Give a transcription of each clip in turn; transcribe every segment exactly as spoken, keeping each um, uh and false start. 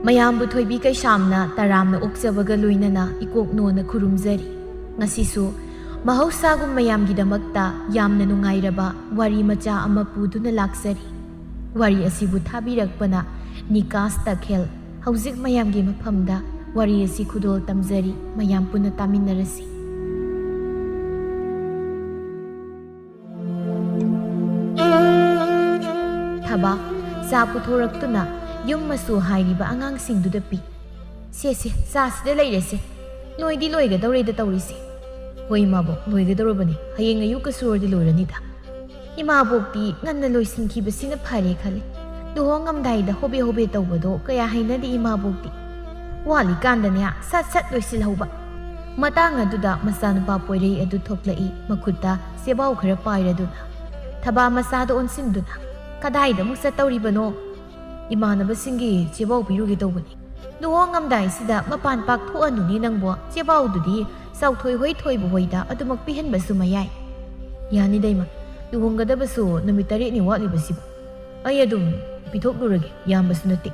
ꯃꯌꯥꯝꯕꯨ ꯊꯣꯏꯕꯤ ꯀꯩꯁꯥꯝꯅ ꯇꯔꯥꯝꯅ ꯑꯣꯛꯆꯕꯒ ꯂꯣꯏꯅꯅ ꯏꯀꯣꯛꯅꯣꯅ ꯈꯨꯔꯨꯝꯖꯔꯤ꯫ ꯉꯁꯤꯁꯨ ꯃꯍꯧꯁꯥꯒꯨꯝ ꯃꯌꯥꯝꯒꯤꯗꯃꯛꯇ ꯌꯥꯝꯅ ꯅꯨꯡꯉꯥꯏꯔꯕ ꯋꯥꯔꯤ ꯃꯆꯥ ꯑꯃ ꯄꯨꯗꯨꯅ ꯂꯥꯛꯆꯔꯤ꯫ ꯋꯥꯔꯤ ꯑꯁꯤꯕꯨ ꯊꯥꯕꯤꯔꯛꯄꯅ ꯅꯤꯀꯥꯁ ꯇꯈꯦꯜ꯫ ꯍꯧꯖꯤꯛ ꯃꯌꯥꯝꯒꯤ ꯃꯐꯝꯗ ꯋꯥꯔꯤ ꯑꯁꯤ ꯈꯨꯗꯣꯜ ꯇꯝꯖꯔꯤ, ꯃꯌꯥꯝ ꯄꯨꯟꯅ ꯇꯥꯃꯤꯟꯅꯔꯁꯤ꯫ ꯊꯕꯥ ꯆꯥ ꯄꯨꯊꯣꯔꯛꯇꯨꯅ ꯌꯨꯝ ꯃꯆꯨ ꯍꯥꯏꯔꯤꯕ ꯑꯉꯥꯡꯁꯤꯡꯗꯨꯗ ꯄꯤ꯫ "ꯁꯦ, ꯁꯦ, ꯆꯥꯁꯤꯗ ꯂꯩꯔꯦꯁꯦ꯫ ꯂꯣꯏꯗꯤ ꯂꯣꯏꯒꯗꯧꯔꯦꯗ ꯇꯧꯔꯤꯁꯦ꯫" "ꯍꯣꯏ, ꯏꯃꯥꯕꯣꯛ, ꯂꯣꯏꯒꯗꯧꯔꯕꯅꯤ꯫ ꯍꯌꯦꯡ ꯑꯌꯨꯛꯀ ꯁꯨꯔꯗꯤ ꯂꯣꯏꯔꯅꯤꯗ꯫" ꯏꯃꯥꯕꯣꯛꯇꯤ ꯉꯟꯅ ꯂꯣꯏꯁꯤꯟꯈꯤꯕꯁꯤꯅ ꯐꯔꯦ ꯈꯜꯂꯤ꯫ ꯂꯨꯍꯣꯡꯉꯝꯗꯥꯏꯗ ꯍꯣꯕꯦ ꯍꯣꯕꯦ ꯇꯧꯕꯗꯣ ꯀꯌꯥ ꯍꯩꯅꯗꯦ ꯏꯃꯥꯕꯣꯛꯇꯤ꯫ ꯋꯥꯠꯂꯤꯀꯥꯟꯗꯅꯦ ꯁꯠ ꯁꯠ ꯂꯣꯏꯁꯤꯜꯍꯧꯕ꯫ ꯃꯇꯥꯡ ꯑꯗꯨꯗ ꯃꯆꯥꯅꯨꯄꯥ ꯄꯣꯏꯔꯩ ꯑꯗꯨ ꯊꯣꯛꯂꯛꯏ, ꯃꯈꯨꯠꯇ ꯆꯦꯕꯥꯎ ꯈꯔ ꯄꯥꯏꯔꯗꯨꯅ꯫ ꯊꯕꯥ ꯃꯆꯥꯗ ꯑꯣꯟꯁꯤꯟꯗꯨꯅ, "ꯀꯗꯥꯏꯗ ꯑꯃꯨꯛ ꯆꯠꯇꯧꯔꯤꯕꯅꯣ?" "ꯏꯃꯥꯟꯅꯕꯁꯤꯡꯒꯤ ꯆꯦꯕꯥꯎ ꯄꯤꯔꯨꯒꯦ ꯇꯧꯕꯅꯤ꯫ ꯂꯨꯍꯣꯡꯉꯝꯗꯥꯏꯁꯤꯗ ꯃꯄꯥꯟ ꯄꯥꯛ ꯊꯣꯛꯑꯅꯨꯅꯦ ꯅꯪꯕꯣ꯫ ꯆꯦꯕꯥꯎꯗꯨꯗꯤ ꯆꯥꯎꯊꯣꯏ ꯍꯣꯏ ꯊꯣꯏꯕ ꯍꯣꯏꯗ ꯑꯗꯨꯃꯛ ꯄꯤꯍꯟꯕꯁꯨ ꯃꯌꯥꯏ꯫" "ꯌꯥꯅꯤꯗ ꯏꯃꯥ, ꯂꯨꯍꯣꯡꯒꯗꯕꯁꯨ ꯅꯨꯃꯤꯠ ꯇꯔꯦꯠꯅꯤ ꯋꯥꯠꯂꯤꯕꯁꯤꯕꯨ꯫ ꯑꯩ ꯑꯗꯨꯝ ꯄꯤꯊꯣꯛꯂꯨꯔꯒꯦ, ꯌꯥꯝꯕꯁꯨ ꯅꯠꯇꯦ꯫"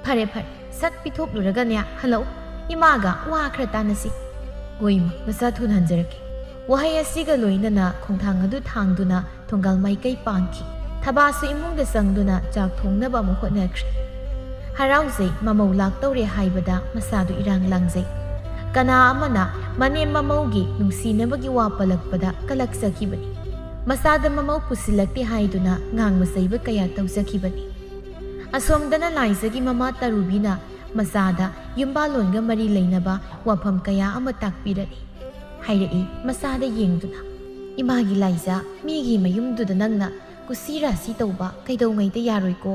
"ꯐꯔꯦ, ꯐꯔꯦ, ꯁꯠ ꯄꯤꯊꯣꯛꯂꯨꯔꯒꯅꯦ ꯍꯜꯂꯛꯎ꯫ ꯏꯃꯥꯒ ꯋꯥ ꯈꯔ ꯇꯥꯟꯅꯁꯤ꯫" "ꯍꯣꯏ ꯏꯃꯥ, ꯃꯁꯥ ꯊꯨꯅ ꯍꯟꯖꯔꯛꯀꯦ꯫" ꯋꯥꯍꯩ ꯑꯁꯤꯒ ꯂꯣꯏꯅꯅ ꯈꯣꯡꯊꯥꯡ ꯑꯗꯨ ꯊꯥꯡꯗꯨꯅ ꯊꯣꯡꯒꯥꯜ ꯃꯥꯏꯀꯩ ꯄꯥꯡꯈꯤ꯫ ꯊꯕꯥꯁꯨ ꯏꯃꯨꯡꯗ ꯆꯪꯗꯨꯅ ꯆꯥꯛ ꯊꯣꯡꯅꯕ ꯑꯃꯨꯛ ꯍꯣꯠꯅꯈ꯭ꯔꯦ꯫ ꯍꯔꯥꯎꯖꯩ, ꯃꯃꯧ ꯂꯥꯛꯇꯧꯔꯦ ꯍꯥꯏꯕꯗ ꯃꯁꯥꯗꯨ ꯏꯔꯥꯡ ꯂꯥꯡꯖꯩ꯫ ꯀꯅꯥ ꯑꯃꯅ ꯃꯅꯦꯝ ꯃꯃꯧꯒꯤ ꯅꯨꯡꯁꯤꯅꯕꯒꯤ ꯋꯥ ꯄꯜꯂꯛꯄꯗ ꯀꯂꯛꯆꯈꯤꯕꯅꯤ꯫ ꯃꯆꯥꯗ ꯃꯃꯧ ꯄꯨꯁꯤꯜꯂꯛꯇꯦ ꯍꯥꯏꯗꯨꯅ ꯉꯥꯡꯕ ꯆꯩꯕ ꯀꯌꯥ ꯇꯧꯖꯈꯤꯕꯅꯤ꯫ ꯑꯁꯣꯝꯗꯅ ꯂꯥꯏꯖꯒꯤ ꯃꯃꯥ ꯇꯔꯨꯕꯤꯅ ꯃꯆꯥꯗ ꯌꯨꯝꯕꯥꯜꯂꯣꯟꯒ ꯃꯔꯤ ꯂꯩꯅꯕ ꯋꯥꯐꯝ ꯀꯌꯥ ꯑꯃ ꯇꯥꯛꯄꯤꯔꯛꯏ꯫ ꯍꯥꯏꯔꯛꯏ ꯃꯆꯥꯗ ꯌꯦꯡꯗꯨꯅ, "ꯏꯃꯥꯒꯤ ꯂꯥꯏꯖ, ꯃꯤꯒꯤ ꯃꯌꯨꯝꯗꯨꯗ ꯅꯪꯅ ꯀꯨꯁꯤ ꯔꯥꯁꯤ ꯇꯧꯕ ꯀꯩꯗꯧꯉꯩꯗ ꯌꯥꯔꯣꯏꯀꯣ꯫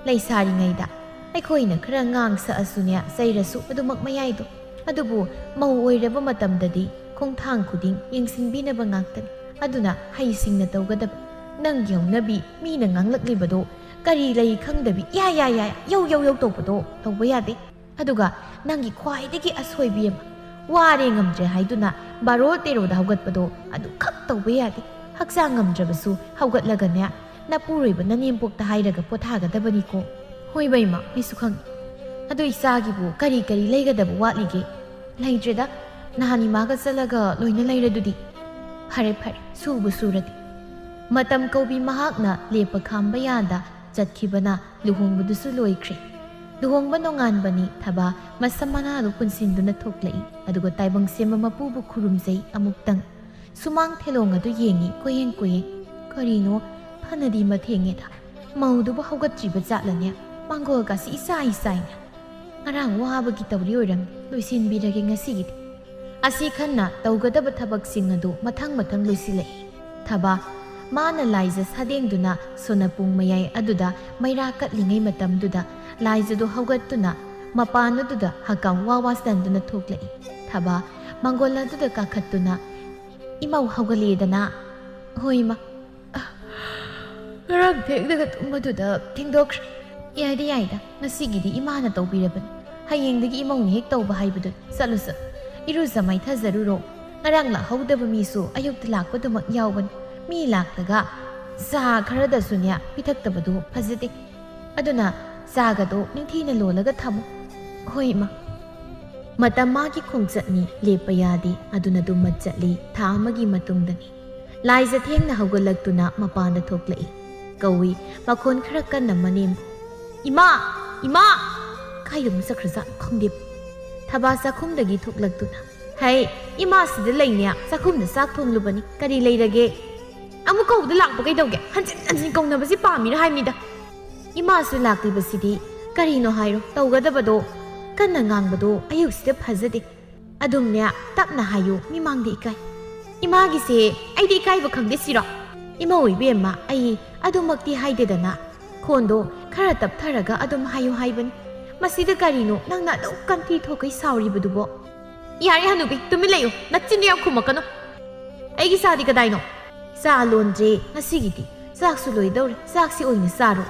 ꯂꯩꯁꯥꯔꯤꯉꯩꯗ ꯑꯩꯈꯣꯏꯅ ꯈꯔ ꯉꯥꯡ ꯁꯛꯑꯁꯨꯅꯦ, ꯆꯩꯔꯁꯨ ꯑꯗꯨꯃꯛ ꯃꯌꯥꯏꯗꯣ꯫ ꯑꯗꯨꯕꯨ ꯃꯧ ꯑꯣꯏꯔꯕ ꯃꯇꯝꯗꯗꯤ ꯈꯣꯡꯊꯥꯡ ꯈꯨꯗꯤꯡ ꯌꯦꯡꯁꯤꯟꯕꯤꯅꯕ ꯉꯥꯛꯇꯅꯤ꯫ ꯑꯗꯨꯅ ꯍꯩꯁꯤꯡꯅ ꯇꯧꯒꯗꯕ꯫ ꯅꯪꯒꯤ ꯍꯧꯅꯕꯤ ꯃꯤꯅ ꯉꯥꯡꯂꯛꯂꯤꯕꯗꯣ ꯀꯔꯤ ꯂꯩ ꯈꯪꯗꯕꯤ ꯌꯥ ꯌꯥ ꯌꯥ ꯌꯧ ꯌꯧ ꯌꯧ ꯇꯧꯕꯗꯣ ꯇꯧꯕ ꯌꯥꯗꯦ꯫ ꯑꯗꯨꯒ ꯅꯪꯒꯤ ꯈ꯭ꯋꯥꯏꯗꯒꯤ ꯑꯁꯣꯏꯕꯤ ꯑꯃ, ꯋꯥꯔꯦ ꯉꯝꯗ꯭ꯔꯦ ꯍꯥꯏꯗꯨꯅ ꯕꯥꯔꯣ ꯇꯦꯔꯣꯗ ꯍꯧꯒꯠꯄꯗꯣ ꯑꯗꯨꯈꯛ ꯇꯧꯕ ꯌꯥꯗꯦ꯫ ꯍꯛꯆꯥꯡ ꯉꯝꯗ꯭ꯔꯕꯁꯨ ꯍꯧꯒꯠꯂꯒꯅꯦ, ꯅꯄꯨꯔꯣꯏꯕ ꯅꯅꯦꯝꯄꯣꯛꯇ ꯍꯥꯏꯔꯒ ꯄꯣꯊꯥꯒꯗꯕꯅꯤꯀꯣ꯫ ꯍꯣꯏ ꯕꯩꯃ, ꯑꯩꯁꯨ ꯈꯪꯉꯤ꯫ ꯑꯗꯨ ꯏꯆꯥꯒꯤꯕꯨ ꯀꯔꯤ ꯀꯔꯤ ꯂꯩꯒꯗꯕ ꯋꯥꯠꯂꯤꯒꯦ? ꯂꯩꯇ꯭ꯔꯦꯗ, ꯅꯍꯥꯟ ꯏꯃꯥꯒ ꯆꯠꯂꯒ ꯂꯣꯏꯅ ꯂꯩꯔꯗꯨꯗꯤ꯫ ꯐꯔꯦ ꯐꯔꯦ, ꯁꯨꯕꯨ ꯁꯨꯔꯗꯤ꯫ ꯃꯇꯝ ꯀꯧꯕꯤ ꯃꯍꯥꯛꯅ ꯂꯦꯞꯄ ꯈꯥꯝꯕ ꯌꯥꯗ ꯆꯠꯈꯤꯕꯅ ꯂꯨꯍꯣꯡꯕꯗꯨꯁꯨ ꯂꯣꯏꯈ꯭ꯔꯦ꯫ ꯂꯨꯍꯣꯡꯕ ꯅꯣꯡꯉꯥꯟꯕꯅꯤ ꯊꯕꯥ ꯃꯁꯝ ꯃꯅꯥꯗꯨ ꯄꯨꯟꯁꯤꯟꯗꯨꯅ ꯊꯣꯛꯂꯛꯏ, ꯑꯗꯨꯒ ꯇꯥꯏꯕꯪ ꯁꯦꯝꯕ ꯃꯄꯨꯕꯨ ꯈꯨꯔꯨꯝꯖꯩ ꯑꯃꯨꯛꯇꯪ꯫ ꯁꯨꯃꯥꯡ ꯊꯦꯂꯣꯡ ꯑꯗꯨ ꯌꯦꯡꯉꯤ ꯀꯣꯏꯌꯦꯡ ꯀꯣꯏꯌꯦꯡ꯫ ꯀꯔꯤꯅꯣ, ꯐꯅꯗꯤ ꯃꯊꯦꯡꯉꯦꯗ꯫ ꯃꯧꯗꯨꯕꯨ ꯍꯧꯒꯠꯇ꯭ꯔꯤꯕ ꯖꯥꯠꯂꯅꯦ? ꯃꯥꯡꯒꯣꯜꯒꯁꯤ ꯏꯆꯥꯏ ꯏꯆꯥꯏꯅ꯫ ꯉꯔꯥꯡ ꯋꯥꯕꯒꯤ ꯇꯧꯔꯤ ꯑꯣꯏꯔꯝꯅꯤ꯫ ꯂꯣꯏꯁꯤꯟꯕꯤꯔꯒꯦ ꯉꯁꯤꯒꯤꯗꯤ꯫ ꯑꯁꯤ ꯈꯟꯅ ꯇꯧꯒꯗꯕ ꯊꯕꯛꯁꯤꯡ ꯑꯗꯨ ꯃꯊꯪ ꯃꯊꯪ ꯂꯣꯏꯁꯤꯜꯂꯛꯏ꯫ ꯊꯕꯥ, ꯃꯥꯅ ꯂꯥꯏꯖ ꯁꯥꯗꯦꯡꯗꯨꯅ ꯁꯣꯅꯄꯨꯡ ꯃꯌꯥꯏ ꯑꯗꯨꯗ ꯃꯩꯔꯥ ꯀꯠꯂꯤꯉꯩ ꯃꯇꯝꯗꯨꯗ ꯂꯥꯏꯖꯗꯨ ꯍꯧꯒꯠꯇꯨꯅ ꯃꯄꯥꯟ ꯑꯗꯨꯗ ꯍꯀꯥꯝ ꯋꯥ ꯋꯥ ꯆꯟꯗꯨꯅ ꯊꯣꯛꯂꯛꯏ꯫ ꯊꯕꯥ, ꯃꯥꯡꯒꯣꯜ ꯑꯗꯨꯗ ꯀꯥꯈꯠꯇꯨꯅ, "ꯏꯃꯧ ꯍꯧꯒꯠꯂꯦꯗꯅ?" "ꯍꯣꯏ, ꯏꯃꯥ꯫ ꯑ, ꯉꯔꯥꯡ ꯊꯦꯡꯅꯒ ꯇꯨꯝꯕꯗꯨꯗ ꯊꯦꯡꯗꯣꯛꯈ꯭ꯔꯦ꯫ ꯌꯥꯏꯗ ꯌꯥꯏꯗ, ꯉꯁꯤꯒꯤꯗꯤ ꯏꯃꯥꯅ ꯇꯧꯕꯤꯔꯕꯅꯤ꯫ ꯍꯌꯦꯡꯗꯒꯤ ꯏꯃꯧꯅ ꯍꯦꯛ ꯇꯧꯕ ꯍꯥꯏꯕꯗꯨꯅꯤ꯫ ꯆꯠꯂꯨ ꯆꯠꯂꯨ, ꯏꯔꯨꯖ ꯃꯥꯏꯊꯖꯔꯨꯔꯣ꯫ ꯉꯔꯥꯡ ꯂꯥꯛꯍꯧꯗꯕ ꯃꯤꯁꯨ ꯑꯌꯨꯛꯇ ꯂꯥꯛꯄ ꯑꯗꯨꯃꯛ ꯌꯥꯎꯕꯅꯤ꯫ ꯃꯤ ꯂꯥꯛꯂꯒ ꯆꯥ ꯈꯔꯗꯁꯨꯅꯦ ꯄꯤꯊꯛꯇꯕꯗꯨ ꯐꯖꯗꯦ꯫ ꯑꯗꯨꯅ ꯆꯥꯒꯗꯣ ꯅꯤꯡꯊꯤꯅ ꯂꯣꯜꯂꯒ ꯊꯝꯃꯨ꯫" "ꯍꯣꯏ, ꯏꯃꯥ꯫" ꯃꯇꯝ ꯃꯥꯒꯤ ꯈꯣꯡꯆꯠꯅꯤ, ꯂꯦꯞꯄ ꯌꯥꯗꯦ꯫ ꯑꯗꯨꯅ ꯑꯗꯨꯝ ꯆꯠꯂꯤ꯫ ꯊꯥ ꯑꯃꯒꯤ ꯃꯇꯨꯡꯗꯅꯤ꯫ ꯂꯥꯏꯖ ꯊꯦꯡꯅ ꯍꯧꯒꯠꯂꯛꯇꯨꯅ ꯃꯄꯥꯟꯗ ꯊꯣꯛꯂꯛꯏ꯫ ꯀꯧꯏ, ꯃꯈꯣꯟ ꯈꯔ ꯀꯟꯅ ꯃꯅꯦꯝ꯫ "ꯏꯃꯥ! ꯏꯃꯥ!" ꯀꯥꯏꯗꯅꯣ ꯆꯠꯈ꯭ꯔꯖꯥꯠꯅꯣ ꯈꯪꯗꯦ꯫ ꯊꯕꯥ ꯆꯥꯛꯈꯨꯝꯗꯒꯤ ꯊꯣꯛꯂꯛꯇꯨꯅ, "ꯍꯩ, ꯏꯃꯥ ꯁꯤꯗ ꯂꯩꯅꯦ, ꯆꯥꯛꯈꯨꯝꯗ ꯆꯥꯛ ꯊꯣꯡꯂꯨꯕꯅꯤ꯫ ꯀꯔꯤ ꯂꯩꯔꯒꯦ? ꯑꯃꯨꯛ ꯀꯧꯕꯗ ꯂꯥꯛꯄ ꯀꯩꯗꯧꯒꯦ? ꯍꯟꯖꯤꯟ ꯍꯟꯖꯤꯟ ꯀꯧꯅꯕꯁꯤ ꯄꯥꯝꯃꯤꯔ ꯍꯥꯏꯕꯅꯤꯗ꯫ ꯏꯃꯥꯁꯨ ꯂꯥꯛꯂꯤꯕꯁꯤꯗꯤ ꯀꯔꯤꯅꯣ ꯍꯥꯏꯔꯣ, ꯇꯧꯒꯗꯕꯗꯣ ꯀꯟꯅ ꯉꯥꯡꯕꯗꯣ ꯑꯌꯨꯛꯁꯤꯗ ꯐꯖꯗꯦ꯫ ꯑꯗꯨꯝꯅꯦ ꯇꯞꯅ ꯍꯥꯏꯌꯨ, ꯃꯤꯃꯥꯡꯗ ꯏꯀꯥꯏ꯫" "ꯏꯃꯥꯒꯤꯁꯦ ꯑꯩꯗꯤ ꯏꯀꯥꯏꯕ ꯈꯪꯗꯦ ꯁꯤꯔꯣ?" "ꯏꯃꯧ ꯏꯕꯦꯝꯃ, ꯑꯩ ꯑꯗꯨꯃꯛꯇꯤ ꯍꯥꯏꯗꯦꯗꯅ꯫ ꯈꯣꯟꯗꯣ ꯈꯔ ꯇꯞꯊꯔꯒ ꯑꯗꯨꯝ ꯍꯥꯏꯌꯨ ꯍꯥꯏꯕꯅꯤ꯫ ꯃꯁꯤꯗ ꯀꯔꯤꯅꯣ ꯅꯪꯅ ꯑꯗꯨꯛ ꯀꯟꯊꯤ ꯊꯣꯛꯈꯩ ꯁꯥꯎꯔꯤꯕꯗꯨꯕꯣ?" "ꯌꯥꯔꯦ ꯍꯅꯨꯕꯤ, ꯇꯨꯃꯤꯟ ꯂꯩꯌꯨ, ꯅꯆꯤꯟꯗꯨ ꯌꯥꯝ ꯈꯨꯝꯃꯛꯀꯅꯨ꯫ ꯑꯩꯒꯤ ꯆꯥꯗꯤ ꯀꯗꯥꯏꯅꯣ?" "ꯆꯥ ꯂꯣꯟꯗ꯭ꯔꯦ ꯉꯁꯤꯒꯤꯗꯤ꯫ ꯆꯥꯛꯁꯨ ꯂꯣꯏꯗꯧꯔꯦ, ꯆꯥꯛꯁꯤ ꯑꯣꯏꯅ ꯆꯥꯔꯣ꯫"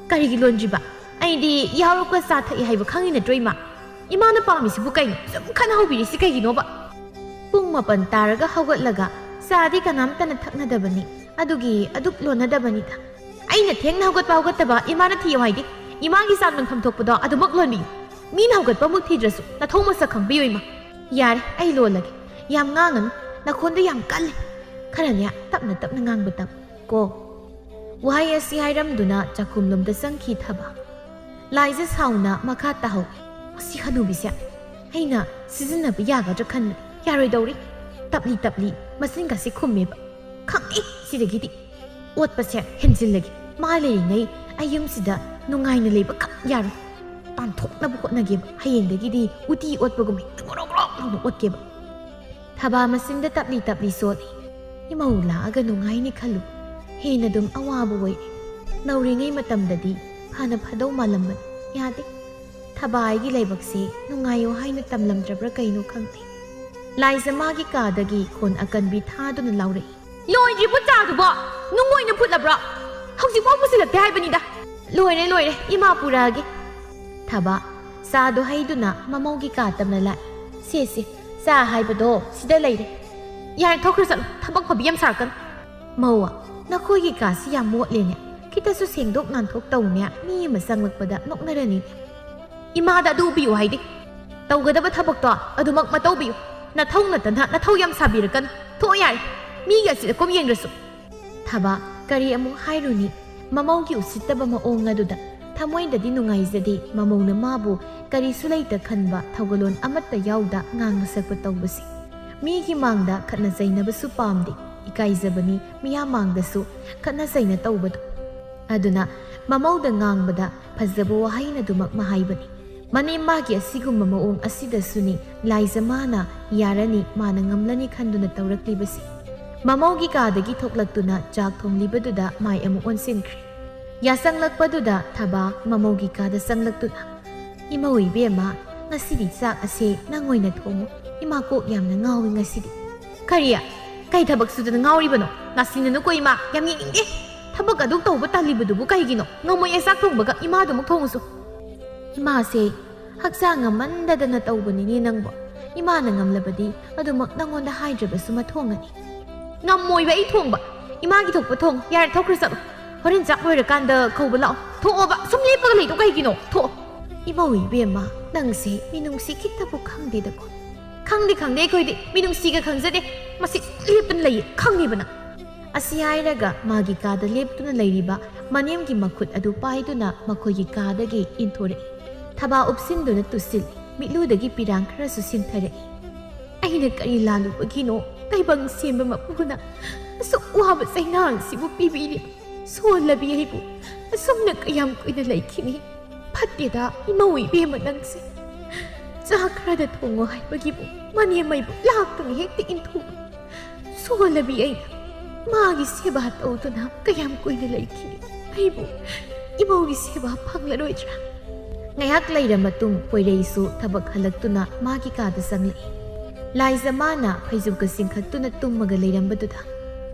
"ꯀꯔꯤꯒꯤ ꯂꯣꯟꯗ꯭ꯔꯤꯕ? ꯑꯩꯗꯤ ꯌꯥꯍꯧꯔꯛꯄ ꯆꯥ ꯊꯛꯏ ꯍꯥꯏꯕ ꯈꯪꯉꯤ ꯅꯠꯇ꯭ꯔꯣ, ꯏꯃꯥ?" ꯏꯃꯥꯅ ꯄꯥꯝꯃꯤꯁꯤꯕꯨ ꯀꯩꯅꯣ? ꯁꯨꯝ ꯈꯠꯅ ꯍꯧꯕꯤꯔꯤꯁꯤ ꯀꯩꯒꯤꯅꯣꯕ? ꯄꯨꯡ ꯃꯥꯄꯟ ꯇꯥꯔꯒ ꯍꯧꯒꯠꯂꯒ ꯆꯥꯗꯤ ꯀꯅꯥꯝꯇꯅ ꯊꯛꯅꯗꯕꯅꯤ꯫ ꯑꯗꯨꯒꯤ ꯑꯗꯨꯛ ꯂꯣꯟꯅꯗꯕꯅꯤꯗ꯫ ꯑꯩꯅ ꯊꯦꯡꯅ ꯍꯧꯒꯠꯄ ꯍꯧꯒꯠꯇꯕ ꯏꯃꯥꯅ ꯊꯤꯌꯨ ꯍꯥꯏꯗꯤ, ꯏꯃꯥꯒꯤ ꯆꯥ ꯂꯣꯟꯐꯝ ꯊꯣꯛꯄꯗꯣ ꯑꯗꯨꯃꯛ ꯂꯣꯟꯕꯤꯌꯨ꯫ ꯃꯤꯅ ꯍꯧꯒꯠꯄ ꯑꯃꯨꯛ ꯊꯤꯗ꯭ꯔꯁꯨ ꯅꯊꯧ ꯃꯁꯛ ꯈꯪꯕꯤꯌꯨ ꯏꯃꯥ꯫ ꯌꯥꯔꯦ, ꯑꯩ ꯂꯣꯜꯂꯒꯦ꯫ ꯌꯥꯝ ꯉꯥꯡꯉꯅꯨ, ꯅꯈꯣꯟꯗꯣ ꯌꯥꯝ ꯀꯜꯂꯤ꯫ ꯈꯔꯅꯦ ꯇꯞꯅ ꯇꯞꯅ ꯉꯥꯡꯕ ꯇꯝ ꯀꯣ꯫ ꯋꯥꯍꯩ ꯑꯁꯤ ꯍꯥꯏꯔꯝꯗꯨꯅ ꯆꯥꯛꯈꯨꯝꯂꯣꯝꯗ ꯆꯪꯈꯤ ꯊꯕꯥ꯫ ꯂꯥꯏꯖ ꯁꯥꯎꯅ ꯃꯈꯥ ꯇꯥꯍꯧꯏ꯫ ꯃꯁꯤ ꯍꯅꯨꯕꯤꯁꯦ ꯑꯩꯅ ꯁꯤꯖꯤꯟꯅꯕ ꯌꯥꯒꯗ꯭ꯔꯥ ꯈꯟꯕꯅꯤ, ꯌꯥꯔꯣꯏꯗꯧꯔꯤ꯫ ꯇꯞꯂꯤ ꯇꯞꯂꯤ ꯃꯆꯤꯟꯒꯁꯤ ꯈꯨꯝꯃꯦꯕ꯫ ꯈꯪꯉꯦ ꯁꯤꯗꯒꯤꯗꯤ꯫ ꯑꯣꯠꯄꯁꯦ ꯍꯦꯟꯖꯤꯜꯂꯒꯦ꯫ ꯃꯥ ꯂꯩꯔꯤꯉꯩ ꯑꯩ ꯌꯨꯝꯁꯤꯗ ꯅꯨꯡꯉꯥꯏꯅ ꯂꯩꯕ ꯈꯛ ꯌꯥꯔꯣꯏ꯫ ꯇꯥꯟꯊꯣꯛꯅꯕ ꯍꯣꯠꯅꯒꯦꯕ꯫ ꯍꯌꯦꯡꯗꯒꯤꯗꯤ ꯎꯇꯤ ꯑꯣꯠꯄꯒꯨꯝ ꯍꯦꯛꯇ ꯒ꯭ꯔꯣꯛ ꯒ꯭ꯔꯣꯛ ꯂꯥꯎꯅ ꯑꯣꯠꯀꯦꯕ꯫ ꯊꯕꯥ ꯃꯆꯤꯟꯗ ꯇꯞꯂꯤ ꯇꯞꯂꯤ ꯁꯣꯜꯂꯤ꯫ ꯏꯃꯧ ꯂꯥꯛꯑꯒ ꯅꯨꯡꯉꯥꯏꯅꯤ ꯈꯜꯂꯨ꯫ ꯍꯦꯟꯅ ꯑꯗꯨꯝ ꯑꯋꯥꯕ ꯑꯣꯏꯔꯦ꯫ ꯅꯧꯔꯤꯉꯩ ꯃꯇꯝꯗꯗꯤ ꯐꯅ ꯐꯗꯧ ꯃꯥꯜꯂꯝꯕꯅꯤ꯫ ꯌꯥꯗꯦ꯫ ꯊꯕꯥ ꯑꯩꯒꯤ ꯂꯥꯏꯕꯛꯁꯦ ꯅꯨꯡꯉꯥꯏꯌꯣ ꯍꯥꯏꯅ ꯇꯝꯂꯝꯗ꯭ꯔꯕ꯭ꯔꯥ ꯀꯩꯅꯣ ꯈꯪꯗꯦ꯫ ꯂꯥꯏꯖ ꯃꯥꯒꯤ ꯀꯥꯗꯒꯤ ꯈꯣꯟ ꯑꯀꯟꯕꯤ ꯊꯥꯗꯨꯅ ꯂꯥꯎꯔꯛꯏ꯫ ꯂꯣꯏꯗ꯭ꯔꯤꯕꯣ ꯆꯥꯗꯨꯕꯣ? ꯅꯨꯡ ꯑꯣꯏꯅ ꯐꯨꯠꯂꯕ꯭ꯔꯣ? ꯍꯧꯖꯤꯛꯐꯥꯎ ꯄꯨꯁꯤꯜꯂꯛꯇꯦ ꯍꯥꯏꯕꯅꯤꯗ꯫ ꯂꯣꯏꯔꯦ, ꯂꯣꯏꯔꯦ, ꯏꯃꯥ ꯄꯨꯔꯛꯑꯒꯦ꯫ ꯊꯕꯥ ꯆꯥꯗꯣ ꯍꯩꯗꯨꯅ ꯃꯃꯧꯒꯤ ꯀꯥ ꯇꯝꯅ ꯂꯥꯛꯏ꯫ ꯁꯦ, ꯁꯦ, ꯆꯥ ꯍꯥꯏꯕꯗꯣ ꯁꯤꯗ ꯂꯩꯔꯦ꯫ ꯌꯥꯔꯦ, ꯊꯣꯛꯈ꯭ꯔ ꯆꯠꯂꯣ, ꯊꯕꯛ ꯐꯕꯤ ꯌꯥꯝ ꯁꯥꯔꯛꯀꯅꯨ꯫ ꯃꯧ, ꯅꯈꯣꯏꯒꯤ ꯀꯥꯁꯤ ꯌꯥꯝ ꯃꯣꯠꯂꯦꯅꯦ꯫ ꯈꯤꯇꯁꯨ ꯁꯦꯡꯗꯣꯛ ꯅꯥꯟꯊꯣꯛ ꯇꯧꯅꯦ, ꯃꯤ ꯑꯃ ꯆꯪꯂꯛꯄꯗ ꯅꯣꯛꯅꯔꯅꯤ꯫ ꯏꯃꯥꯗ ꯑꯗꯨ ꯎꯕꯤꯌꯨ ꯍꯥꯏꯗꯦ꯫ ꯇꯧꯒꯗꯕ ꯊꯕꯛꯇꯣ ꯑꯗꯨꯃꯛ ꯃꯇꯧꯕꯤꯌꯨ꯫ ꯅꯊꯧ ꯅꯇꯟꯅ ꯅꯊꯧ ꯌꯥꯝ ꯁꯥꯕꯤꯔꯛꯀꯅꯨ꯫ ꯊꯣꯛꯑꯣ ꯌꯥꯔꯦ, ꯃꯤꯒꯤ ꯑꯁꯤꯗ ꯀꯨꯝ ꯌꯦꯡꯗ꯭ꯔꯁꯨ꯫ ꯊꯕꯥ ꯀꯔꯤ ꯑꯃꯨꯛ ꯍꯥꯏꯔꯨꯅꯤ? ꯃꯃꯧꯒꯤ ꯎꯁꯤꯠꯇꯕ ꯃꯑꯣꯡ ꯑꯗꯨꯗ ꯊꯃꯣꯏꯗꯗꯤ ꯅꯨꯡꯉꯥꯏꯖꯗꯦ꯫ ꯃꯃꯧꯅ ꯃꯥꯕꯨ ꯀꯔꯤꯁꯨ ꯂꯩꯇ ꯈꯟꯕ, ꯊꯧꯒꯜꯂꯣꯟ ꯑꯃꯠꯇ ꯌꯥꯎꯗ ꯉꯥꯡꯕ ꯁꯛꯄ ꯇꯧꯕꯁꯤ꯫ ꯃꯤꯒꯤ ꯃꯥꯡꯗ ꯈꯠꯅ ꯆꯩꯅꯕꯁꯨ ꯄꯥꯝꯗꯦ꯫ ꯏꯀꯥꯏꯖꯕꯅꯤ ꯃꯤꯌꯥꯝ ꯃꯥꯡꯗꯁꯨ ꯈꯠꯅ ꯆꯩꯅ ꯇꯧꯕꯗꯨ꯫ ꯑꯗꯨꯅ ꯃꯃꯧꯗ ꯉꯥꯡꯕꯗ ꯐꯖꯕ ꯋꯥꯍꯩꯅ ꯑꯗꯨꯃꯛ ꯃꯍꯥꯏꯕꯅꯤ꯫ ꯃꯅꯦꯝ ꯃꯥꯒꯤ ꯑꯁꯤꯒꯨꯝꯕ ꯃꯑꯣꯡ ꯑꯁꯤꯗꯁꯨꯅꯤ ꯂꯥꯏꯖ ꯃꯥꯅ ꯌꯥꯔꯅꯤ, ꯃꯥꯅ ꯉꯝꯂꯅꯤ ꯈꯟꯗꯨꯅ ꯇꯧꯔꯛꯂꯤꯕꯁꯤ꯫ ꯃꯃꯧꯒꯤ ꯀꯥꯗꯒꯤ ꯊꯣꯛꯂꯛꯇꯨꯅ ꯆꯥꯛ ꯊꯣꯡꯂꯤꯕꯗꯨꯗ ꯃꯥꯏ ꯑꯃꯨꯛ ꯑꯣꯟꯁꯤꯟꯈ꯭ꯔꯦ꯫ ꯌꯥꯆꯪꯂꯛꯄꯗꯨꯗ ꯊꯕꯥ ꯃꯃꯧꯒꯤ ꯀꯥꯗ ꯆꯪꯂꯛꯇꯨꯅ, "ꯏꯃꯧ ꯏꯕꯦꯝꯃ, ꯉꯁꯤꯗꯤ ꯆꯥꯛ ꯑꯁꯦ ꯅꯪ ꯑꯣꯏꯅ ꯊꯣꯡꯉꯨ꯫ ꯏꯃꯥ ꯀꯣꯛ ꯌꯥꯝꯅ ꯉꯥꯎꯏ ꯉꯁꯤꯗꯤ꯫" "ꯀꯔꯤ? ꯀꯩ ꯊꯕꯛ ꯁꯨꯗꯅ ꯉꯥꯎꯔꯤꯕꯅꯣ? ꯅꯥꯁꯤꯟꯅꯅꯨꯀꯣ ꯏꯃꯥ, ꯌꯥꯝ ꯌꯦꯡꯅꯤꯡꯗꯦ꯫ ꯊꯕꯛ ꯑꯗꯨꯛ ꯇꯧꯕ ꯇꯜꯂꯤꯕꯗꯨꯕꯨ ꯀꯩꯒꯤꯅꯣ? ꯉꯝꯃꯣꯏꯌꯦ ꯆꯥꯛ ꯊꯣꯡꯕꯒ, ꯏꯃꯥꯗꯨꯃꯛ ꯊꯣꯡꯉꯨꯁꯨ꯫" "ꯏꯃꯥꯁꯦ "ꯍꯛꯆꯥꯡ ꯉꯝꯃꯟꯗꯗꯅ ꯇꯧꯕꯅꯤꯅꯦ ꯅꯪꯕꯣ꯫ ꯏꯃꯥꯅ ꯉꯝꯂꯕꯗꯤ ꯑꯗꯨꯃꯛ ꯅꯪꯉꯣꯟꯗ ꯍꯥꯏꯗ꯭ꯔꯕꯁꯨ ꯃꯊꯣꯡꯉꯅꯤ꯫" "ꯉꯝꯃꯣꯏꯕ ꯑꯩ ꯊꯣꯡꯕ꯫ ꯏꯃꯥꯒꯤ ꯊꯣꯛꯄ ꯊꯣꯡ꯫ ꯌꯥꯔꯦ, ꯊꯣꯛꯈ꯭ꯔ ꯆꯠꯂꯣ꯫ ꯍꯣꯔꯦꯟ ꯆꯥꯛ ꯂꯣꯏꯔꯀꯥꯟꯗ ꯀꯧꯕ ꯂꯥꯛꯑꯣ꯫ ꯊꯣꯛꯑꯣꯕ꯫ ꯁꯨꯝ ꯂꯦꯞꯄꯒ ꯂꯩꯗꯣ ꯀꯩꯒꯤꯅꯣ? ꯊꯣꯛꯑꯣ꯫" "ꯏꯃꯧ ꯏꯕꯦꯝꯃ, ꯅꯪꯁꯦ ꯃꯤꯅꯨꯡꯁꯤ ꯈꯤꯇꯕꯨ ꯈꯪꯗꯦꯗꯀꯣ꯫" "ꯈꯪꯗꯦ, ꯈꯪꯗꯦ, ꯑꯩꯈꯣꯏꯗꯤ ꯃꯤꯅꯨꯡꯁꯤꯒ ꯈꯪꯖꯗꯦ꯫ ꯃꯁꯤ ꯂꯦꯞꯇꯅ ꯂꯩꯌꯦ, ꯈꯪꯉꯤꯕ ꯅꯪ꯫" ꯑꯁꯤ ꯍꯥꯏꯔꯒ ꯃꯥꯒꯤ ꯀꯥꯗ ꯂꯦꯞꯇꯨꯅ ꯂꯩꯔꯤꯕ ꯃꯅꯦꯝꯒꯤ ꯃꯈꯨꯠ ꯑꯗꯨ ꯄꯥꯏꯗꯨꯅ ꯃꯈꯣꯏꯒꯤ ꯀꯥꯗꯒꯤ ꯏꯟꯊꯣꯔꯛꯏ꯫ ꯊꯕꯥ ꯎꯞꯁꯤꯟꯗꯨꯅ ꯇꯨꯁꯤꯜꯂꯤ꯫ ꯃꯤꯠꯂꯨꯗꯒꯤ ꯄꯤꯔꯥꯡ ꯈꯔꯁꯨ ꯁꯤꯟꯊꯔꯛꯏ꯫ "ꯑꯩꯅ ꯀꯔꯤ ꯂꯥꯜꯂꯨꯕꯒꯤꯅꯣ ꯇꯥꯏꯕꯪ ꯁꯦꯝꯕ ꯃꯄꯨꯅ ꯑꯁꯨꯛ ꯋꯥꯕ ꯆꯩꯅꯥ ꯑꯁꯤꯕꯨ ꯄꯤꯕꯤꯔꯤꯕ? ꯁꯣꯜꯂꯕꯤ ꯑꯩꯕꯨ ꯑꯁꯨꯝꯅ ꯀꯌꯥꯝ ꯀꯨꯏꯅ ꯂꯩꯈꯤꯅꯤ? ꯐꯠꯇꯦꯗ, ꯏꯃꯧ ꯏꯕꯦꯝꯃ ꯅꯪꯁꯦ꯫ ꯆꯥꯛ ꯈꯔꯗ ꯊꯣꯡꯉꯣ ꯍꯥꯏꯕꯒꯤꯕꯨ ꯃꯅꯦꯝꯃꯩꯕꯨ ꯂꯥꯛꯇꯨꯅ ꯍꯦꯛꯇ ꯏꯟꯊꯣꯛꯏ꯫ ꯁꯣꯜꯂꯕꯤ ꯑꯩꯅ ꯃꯥꯒꯤ ꯁꯦꯕꯥ ꯇꯧꯗꯨꯅ ꯀꯌꯥꯝ ꯀꯨꯏꯅ ꯂꯩꯈꯤꯅꯤ? ꯑꯩꯕꯨ ꯏꯃꯧꯒꯤ ꯁꯦꯕꯥ ꯐꯪꯂꯔꯣꯏꯗ꯭ꯔꯥ?" ꯉꯥꯏꯍꯥꯛ ꯂꯩꯔ ꯃꯇꯨꯡ ꯄꯣꯏꯔꯩꯁꯨ ꯊꯕꯛ ꯍꯜꯂꯛꯇꯨꯅ ꯃꯥꯒꯤ ꯀꯥꯗ ꯆꯪꯂꯛꯏ꯫ ꯂꯥꯏꯖ ꯃꯥꯅ ꯐꯩꯖꯨꯞꯀ ꯆꯤꯡꯈꯠꯇꯨꯅ ꯇꯨꯝꯃꯒ ꯂꯩꯔꯝꯕꯗꯨꯗ,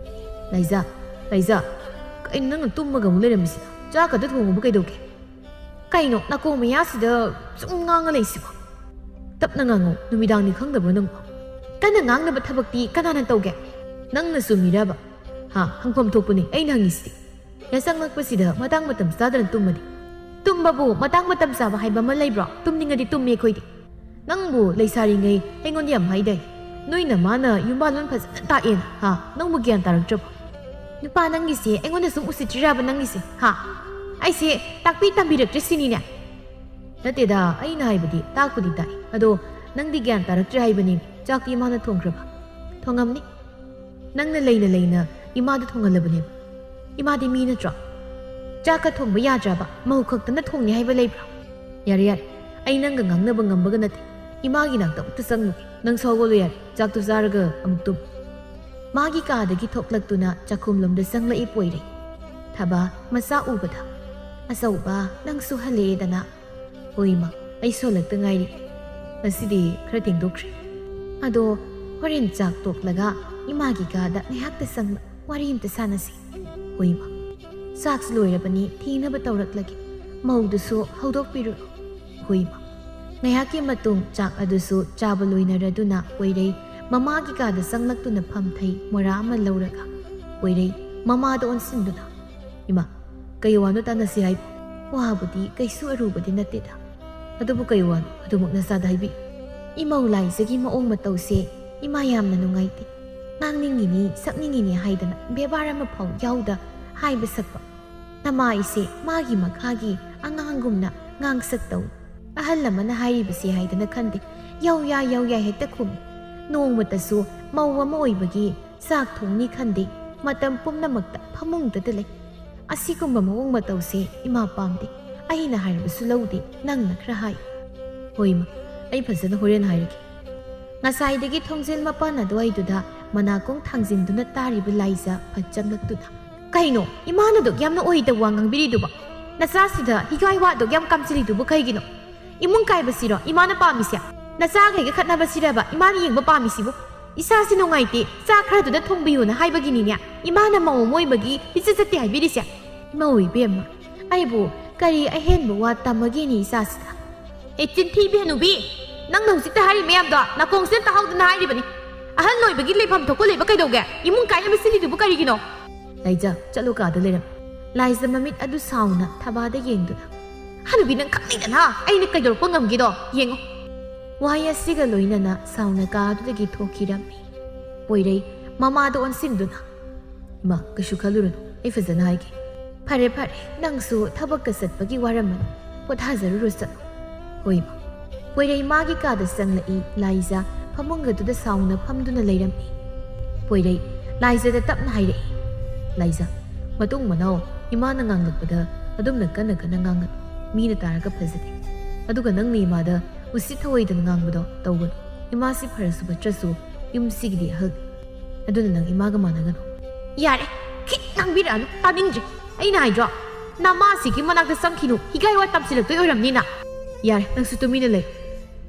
"ꯂꯥꯏꯖ, ꯂꯥꯏꯖ, ꯀꯩꯅꯣ ꯅꯪꯅ ꯇꯨꯝꯃꯒ ꯑꯃꯨꯛ ꯂꯩꯔꯝꯃꯤꯁꯤꯅ? ꯆꯥꯛ ꯈꯛꯇ ꯊꯣꯡꯉꯨꯕ ꯀꯩꯗꯧꯒꯦ? ꯀꯩꯅꯣ ꯅꯥꯀꯣꯡ ꯃꯌꯥꯁꯤꯗ ꯁꯨꯝ ꯉꯥꯡꯉ ꯂꯩꯁꯤꯕꯣ? ꯇꯞꯅ ꯉꯥꯡꯉꯣ, ꯅꯨꯃꯤꯗꯥꯡꯅꯤ ꯈꯪꯗꯕ꯭ꯔꯣ ꯅꯪꯕꯣ? ꯀꯟꯅ ꯉꯥꯡꯅꯕ ꯊꯕꯛꯇꯤ ꯀꯅꯥꯅ ꯇꯧꯒꯦ? ꯅꯪꯅ ꯆꯨꯝꯃꯤꯔꯕ? ꯍꯥ, ꯍꯪꯐꯝ ꯊꯣꯛꯄꯅꯤ ꯑꯩꯅ ꯍꯪꯉꯤꯁꯤꯗꯤ꯫ ꯌꯥꯆꯪꯂꯛꯄꯁꯤꯗ ꯃꯇꯥꯡ ꯃꯇꯝ ꯆꯥꯗꯅ ꯇꯨꯝꯃꯗꯤ? ꯇꯨꯝꯕꯕꯨ ꯃꯇꯥꯡ ꯃꯇꯝ ꯆꯥꯕ ꯍꯥꯏꯕ ꯑꯃ ꯂꯩꯕ꯭ꯔꯣ? ꯇꯨꯝꯅꯤꯡꯉꯗꯤ ꯇꯨꯝꯃꯤ ꯑꯩꯈꯣꯏꯗꯤ꯫ ꯅꯪꯕꯨ ꯂꯩꯁꯥꯔꯤꯉꯩ ꯑꯩꯉꯣꯟꯗ ꯌꯥꯝ ꯍꯥꯏꯗꯥꯏ? ꯅꯣꯏ ꯅꯃꯥꯅ ꯌꯨꯝꯕꯥꯜꯂꯣꯟ ꯐꯖꯅ ꯇꯥꯛꯑꯦꯅ, ꯍꯥ? ꯅꯪꯕꯨ ꯒ꯭ꯌꯥꯟ ꯇꯥꯔꯛꯇ꯭ꯔꯕꯣ? ꯅꯨꯄꯥ ꯅꯪꯒꯤꯁꯦ ꯑꯩꯉꯣꯟꯗ ꯁꯨꯝ ꯎꯁꯤꯠꯇ꯭ꯔꯤꯔꯕ ꯅꯪꯒꯤꯁꯦ, ꯍꯥ? ꯑꯩꯁꯦ ꯇꯥꯛꯄꯤ ꯇꯝꯕꯤꯔꯛꯇ꯭ꯔꯦ ꯁꯤꯅꯤꯅꯦ?" "ꯅꯠꯇꯦꯗ, ꯑꯩꯅ ꯍꯥꯏꯕꯗꯤ ꯇꯥꯛꯄꯨꯗꯤ ꯇꯥꯛꯏ, ꯑꯗꯣ ꯅꯪꯗꯤ ꯒ꯭ꯌꯥꯟ ꯇꯥꯔꯛꯇ꯭ꯔꯦ ꯍꯥꯏꯕꯅꯤ꯫ ꯆꯥꯛꯇꯤ ꯏꯃꯥꯅ ꯊꯣꯡꯈ꯭ꯔꯕ?" "ꯊꯣꯡꯉꯝꯅꯤ꯫ ꯅꯪꯅ ꯂꯩꯅ ꯂꯩꯅ ꯏꯃꯥꯗ ꯊꯣꯡꯍꯜꯂꯕꯅꯦꯕ꯫ ꯏꯃꯥꯗꯤ ꯃꯤ ꯅꯠꯇ꯭ꯔꯣ? ꯆꯥꯛꯀ ꯊꯣꯡꯕ ꯌꯥꯗ꯭ꯔꯕ? ꯃꯧ ꯈꯛꯇꯅ ꯊꯣꯡꯅꯤ ꯍꯥꯏꯕ ꯂꯩꯕ꯭ꯔꯣ? ꯌꯥꯔꯦ, ꯌꯥꯔꯦ, ꯑꯩ ꯅꯪꯒ ꯉꯥꯡꯅꯕ ꯉꯝꯕꯒ ꯅꯠꯇꯦ꯫ ꯏꯃꯥꯒꯤ ꯅꯥꯛꯇ ꯑꯃꯨꯛꯇ ꯆꯪꯉꯨꯒꯦ꯫ ꯅꯪꯁꯨ ꯍꯧꯒꯠꯂꯣ ꯌꯥꯔꯦ, ꯆꯥꯛꯇꯨ ꯆꯥꯔꯒ ꯑꯃꯨꯛ ꯇꯨꯝ꯫" ꯃꯥꯒꯤ ꯀꯥꯗꯒꯤ ꯊꯣꯛꯂꯛꯇꯨꯅ ꯆꯥꯛꯈꯨꯝꯂꯣꯝꯗ ꯆꯪꯂꯛꯏ ꯄꯣꯏꯔꯩ꯫ ꯊꯕꯥ ꯃꯆꯥ ꯎꯕꯗ, "ꯑꯆꯧꯕ, ꯅꯪꯁꯨ ꯍꯜꯂꯛꯑꯦꯗꯅ?" "ꯍꯣꯏ ꯏꯃꯥ, ꯑꯩ ꯁꯣꯜꯂꯛꯇ ꯉꯥꯏꯔꯤ꯫ ꯉꯁꯤꯗꯤ ꯈꯔ ꯊꯦꯡꯗꯣꯛꯈ꯭ꯔꯦ꯫ ꯑꯗꯣ ꯍꯣꯔꯦꯟ ꯆꯥꯛ ꯇꯣꯛꯂꯒ ꯏꯃꯥꯒꯤ ꯀꯥꯗ ꯉꯥꯏꯍꯥꯛꯇ ꯆꯪꯅ ꯋꯥꯔꯤ ꯑꯝꯇ ꯁꯥꯟꯅꯁꯤ꯫" "ꯍꯣꯏ ꯏꯃꯥ꯫ ꯆꯥꯛꯁꯨ ꯂꯣꯏꯔꯕꯅꯤ, ꯊꯦꯡꯅꯕ ꯇꯧꯔꯛꯂꯒꯦ꯫ ꯃꯧꯗꯨꯁꯨ ꯍꯧꯗꯣꯛꯄꯤꯔꯨꯔꯣ꯫" "ꯍꯣꯏ ꯏꯃꯥ꯫" ꯉꯥꯏꯍꯥꯛꯀꯤ ꯃꯇꯨꯡ ꯆꯥꯛ ꯑꯗꯨꯁꯨ ꯆꯥꯕ ꯂꯣꯏꯅꯔꯗꯨꯅ ꯄꯣꯏꯔꯩ ꯃꯃꯥꯒꯤ ꯀꯥꯗ ꯆꯪꯂꯛꯇꯨꯅ ꯐꯝꯊꯩ꯫ ꯃꯣꯔꯥ ꯑꯃ ꯂꯧꯔꯒ ꯄꯣꯏꯔꯩ ꯃꯃꯥꯗ ꯑꯣꯟꯁꯤꯟꯗꯨꯅ, "ꯏꯃꯥ, ꯀꯩ ꯋꯥꯅꯣ ꯇꯥꯟꯅꯁꯤ ꯍꯥꯏꯕ? ꯋꯥꯕꯨꯗꯤ ꯀꯩꯁꯨ ꯑꯔꯨꯕꯗꯤ ꯅꯠꯇꯦꯗ꯫ ꯑꯗꯨꯕꯨ ꯀꯩ ꯋꯥꯅꯣ ꯑꯗꯨꯃꯛ ꯅꯆꯥꯗ ꯍꯥꯏꯕꯤ?" "ꯏꯃꯧ ꯂꯥꯏꯖꯒꯤ ꯃꯑꯣꯡ ꯃꯇꯧꯁꯦ ꯏꯃꯥ ꯌꯥꯝꯅ ꯅꯨꯡꯉꯥꯏꯇꯦ꯫ ꯉꯥꯡꯅꯤꯡꯉꯤꯅꯤ, ꯁꯛꯅꯤꯡꯉꯤꯅꯤ ꯍꯥꯏꯗꯅ ꯕꯦꯕꯥꯔ ꯑꯃꯐꯥꯎ ꯌꯥꯎꯗ ꯍꯥꯏꯕ ꯁꯛꯄ꯫ ꯅꯃꯥ ꯏꯆꯦ ꯃꯥꯒꯤ ꯃꯈꯥꯒꯤ ꯑꯉꯥꯡꯒꯨꯝꯅ ꯉꯥꯡꯁꯛ ꯇꯧꯏ꯫ ꯑꯍꯜ ꯑꯃꯅ ꯍꯥꯏꯔꯤꯕꯁꯦ ꯍꯥꯏꯗꯅ ꯈꯟꯗꯦ꯫ ꯌꯧ ꯌꯥ, ꯌꯧ ꯌꯥ ꯍꯦꯛꯇ ꯈꯨꯝꯃꯤ꯫ ꯅꯣꯡꯃꯇꯁꯨ ꯃꯧ ꯑꯃ ꯑꯣꯏꯕꯒꯤ ꯆꯥꯛ ꯊꯣꯡꯅꯤ ꯈꯟꯗꯦ꯫ ꯃꯇꯝ ꯄꯨꯝꯅꯃꯛꯇ ꯐꯃꯨꯡꯗꯇ ꯂꯩ꯫ ꯑꯁꯤꯒꯨꯝꯕ ꯃꯑꯣꯡ ꯃꯇꯧꯁꯦ ꯏꯃꯥ ꯄꯥꯝꯗꯦ꯫ ꯑꯩꯅ ꯍꯥꯏꯔꯕꯁꯨ ꯂꯧꯗꯦ, ꯅꯪꯅ ꯈꯔ ꯍꯥꯏ꯫" "ꯍꯣꯏ ꯏꯃꯥ, ꯑꯩ ꯐꯖꯅ ꯍꯣꯔꯦꯟ ꯍꯥꯏꯔꯒꯦ꯫" ꯉꯁꯥꯏꯗꯒꯤ ꯊꯣꯡꯖꯤꯜ ꯃꯄꯥꯟ ꯑꯗꯨꯋꯥꯏꯗꯨꯗ ꯃꯅꯥꯀꯣꯡ ꯊꯥꯡꯖꯤꯟꯗꯨꯅ ꯇꯥꯔꯤꯕ ꯂꯥꯏꯖ ꯐꯠ ꯆꯪꯂꯛꯇꯨꯅ, "ꯀꯩꯅꯣ ꯏꯃꯥꯅ ꯑꯗꯨꯛ ꯌꯥꯝꯅ ꯑꯣꯏꯗꯕ ꯋꯥ ꯉꯥꯡꯕꯤꯔꯤꯗꯨꯕꯣ? ꯅꯆꯥꯁꯤꯗ ꯍꯤꯒꯥꯏ ꯋꯥ ꯑꯗꯨꯛ ꯌꯥꯝ ꯀꯥꯝꯁꯤꯜꯂꯤꯗꯨꯕꯨ ꯀꯩꯒꯤꯅꯣ? ꯏꯃꯨꯡ ꯀꯥꯏꯕꯁꯤꯔꯣ ꯏꯃꯥꯅ ꯄꯥꯝꯃꯤꯁꯦ? ꯅꯆꯥꯈꯩꯒ ꯈꯠꯅꯕꯁꯤꯔꯕ ꯏꯃꯥꯅ ꯌꯦꯡꯕ ꯄꯥꯝꯃꯤꯁꯤꯕꯨ? ꯏꯁꯥꯁꯤ ꯅꯨꯡꯉꯥꯏꯇꯦ, ꯆꯥꯛ ꯈꯔꯗꯨꯗ ꯊꯣꯡꯕꯤꯌꯨꯅ ꯍꯥꯏꯕꯒꯤꯅꯤꯅꯦ ꯏꯃꯥꯅ ꯃꯧ ꯑꯃ ꯑꯣꯏꯕꯒꯤ ꯂꯤꯆꯠ ꯆꯠꯇꯦ ꯍꯥꯏꯕꯤꯔꯤꯁꯦ?" "ꯏꯃꯧ ꯏꯕꯦꯝꯃ, ꯑꯩꯕꯨ ꯀꯔꯤ ꯑꯍꯦꯟꯕ ꯋꯥ ꯇꯝꯃꯒꯦꯅꯦ ꯏꯆꯥꯁꯤꯗ?" "ꯑꯦ, ꯆꯤꯟꯊꯤꯕꯤ ꯍꯅꯨꯕꯤ! ꯅꯪꯅ ꯍꯧꯖꯤꯛꯇ ꯍꯥꯏꯔꯤ ꯃꯌꯥꯝꯗꯣ ꯅꯥꯀꯣꯡꯁꯤꯗ ꯇꯥꯍꯧꯗꯅ ꯍꯥꯏꯔꯤꯕꯅꯤ꯫ ꯑꯍꯜ ꯑꯣꯏꯕꯒꯤ ꯂꯩꯐꯝ ꯊꯣꯛꯄ ꯂꯩꯕ ꯀꯩꯗꯧꯒꯦ? ꯏꯃꯨꯡ ꯀꯥꯏꯅꯕ ꯁꯤꯜꯂꯤꯗꯨꯕꯨ ꯀꯔꯤꯒꯤꯅꯣ?" "ꯂꯥꯏꯖ, ꯆꯠꯂꯣ ꯀꯥꯗ ꯂꯩꯔꯝ꯫" ꯂꯥꯏꯖ ꯃꯃꯤꯠ ꯑꯗꯨ ꯁꯥꯎꯅ ꯊꯕꯥꯗ ꯌꯦꯡꯗꯨꯅ, "ꯍꯅꯨꯕꯤ, ꯅꯪ ꯈꯪꯅꯤꯡꯗꯅ ꯑꯩꯅ ꯀꯩꯗꯧꯔꯛꯄ ꯉꯝꯒꯦꯗꯣ ꯌꯦꯡꯉꯣ꯫" ꯋꯥꯍꯩ ꯑꯁꯤꯒ ꯂꯣꯏꯅꯅ ꯁꯥꯎꯅ ꯀꯥ ꯑꯗꯨꯗꯒꯤ ꯊꯣꯛꯈꯤꯔꯝꯃꯤ꯫ ꯄꯣꯏꯔꯩ ꯃꯃꯥꯗ ꯑꯣꯟꯁꯤꯟꯗꯨꯅ, "ꯏꯃꯥ, ꯀꯩꯁꯨ ꯈꯜꯂꯨꯔꯅꯨ, ꯑꯩ ꯐꯖꯅ ꯍꯥꯏꯒꯦ꯫" "ꯐꯔꯦ ꯐꯔꯦ, ꯅꯪꯁꯨ ꯊꯕꯛꯀ ꯆꯠꯄꯒꯤ ꯋꯥꯔꯝꯃꯅꯤ, ꯄꯣꯊꯥꯖꯔꯨꯔꯣ, ꯆꯠꯂꯣ꯫" "ꯍꯣꯏ ꯏꯃꯥ꯫" ꯄꯣꯏꯔꯩ ꯃꯥꯒꯤ ꯀꯥꯗ ꯆꯪꯂꯛꯏ꯫ ꯂꯥꯏꯖ ꯐꯃꯨꯡ ꯑꯗꯨꯗ ꯁꯥꯎꯅ ꯐꯝꯗꯨꯅ ꯂꯩꯔꯝꯃꯤ꯫ ꯄꯣꯏꯔꯩ ꯂꯥꯏꯖꯗ ꯇꯞꯅ ꯍꯥꯏꯔꯛꯏ, "ꯂꯥꯏꯖ, ꯃꯇꯨꯡ ꯃꯅꯥꯎ ꯏꯃꯥꯅ ꯉꯥꯡꯂꯛꯄꯗ ꯑꯗꯨꯝꯅ ꯀꯟꯅ ꯀꯟꯅ ꯉꯥꯡꯒꯅꯨ꯫ ꯃꯤꯅ ꯇꯥꯔꯒ ꯐꯖꯗꯦ꯫ ꯑꯗꯨꯒ ꯅꯪꯅ ꯏꯃꯥꯗ ꯎꯁꯤꯠ ꯊꯑꯣꯏꯗꯅ ꯉꯥꯡꯕꯗꯣ ꯇꯧꯒꯅꯨ꯫ ꯏꯃꯥꯁꯤ ꯐꯔꯁꯨ ꯐꯠꯇ꯭ꯔꯁꯨ ꯌꯨꯝꯁꯤꯒꯤꯗꯤ ꯑꯍꯜꯅꯤ꯫ ꯑꯗꯨꯅ ꯅꯪ ꯏꯃꯥꯒ ꯃꯥꯟꯅꯒꯅꯨ꯫" "ꯌꯥꯔꯦ, ꯈꯤꯠ ꯉꯥꯡꯕꯤꯔꯛꯑꯅꯨ, ꯇꯥꯅꯤꯡꯗ꯭ꯔꯦ꯫ ꯑꯩꯅ ꯍꯥꯏꯗ꯭ꯔꯣ, ꯅꯃꯥꯁꯤꯒꯤ ꯃꯅꯥꯛꯇ ꯆꯪꯈꯤꯅꯨ, ꯍꯤꯒꯥꯏ ꯋꯥ ꯇꯝꯁꯤꯜꯂꯛꯇꯣꯏ ꯑꯣꯏꯔꯝꯅꯤꯅ꯫" "ꯌꯥꯔꯦ, ꯅꯪꯁꯨ ꯇꯨꯃꯤꯟꯅ ꯂꯩ꯫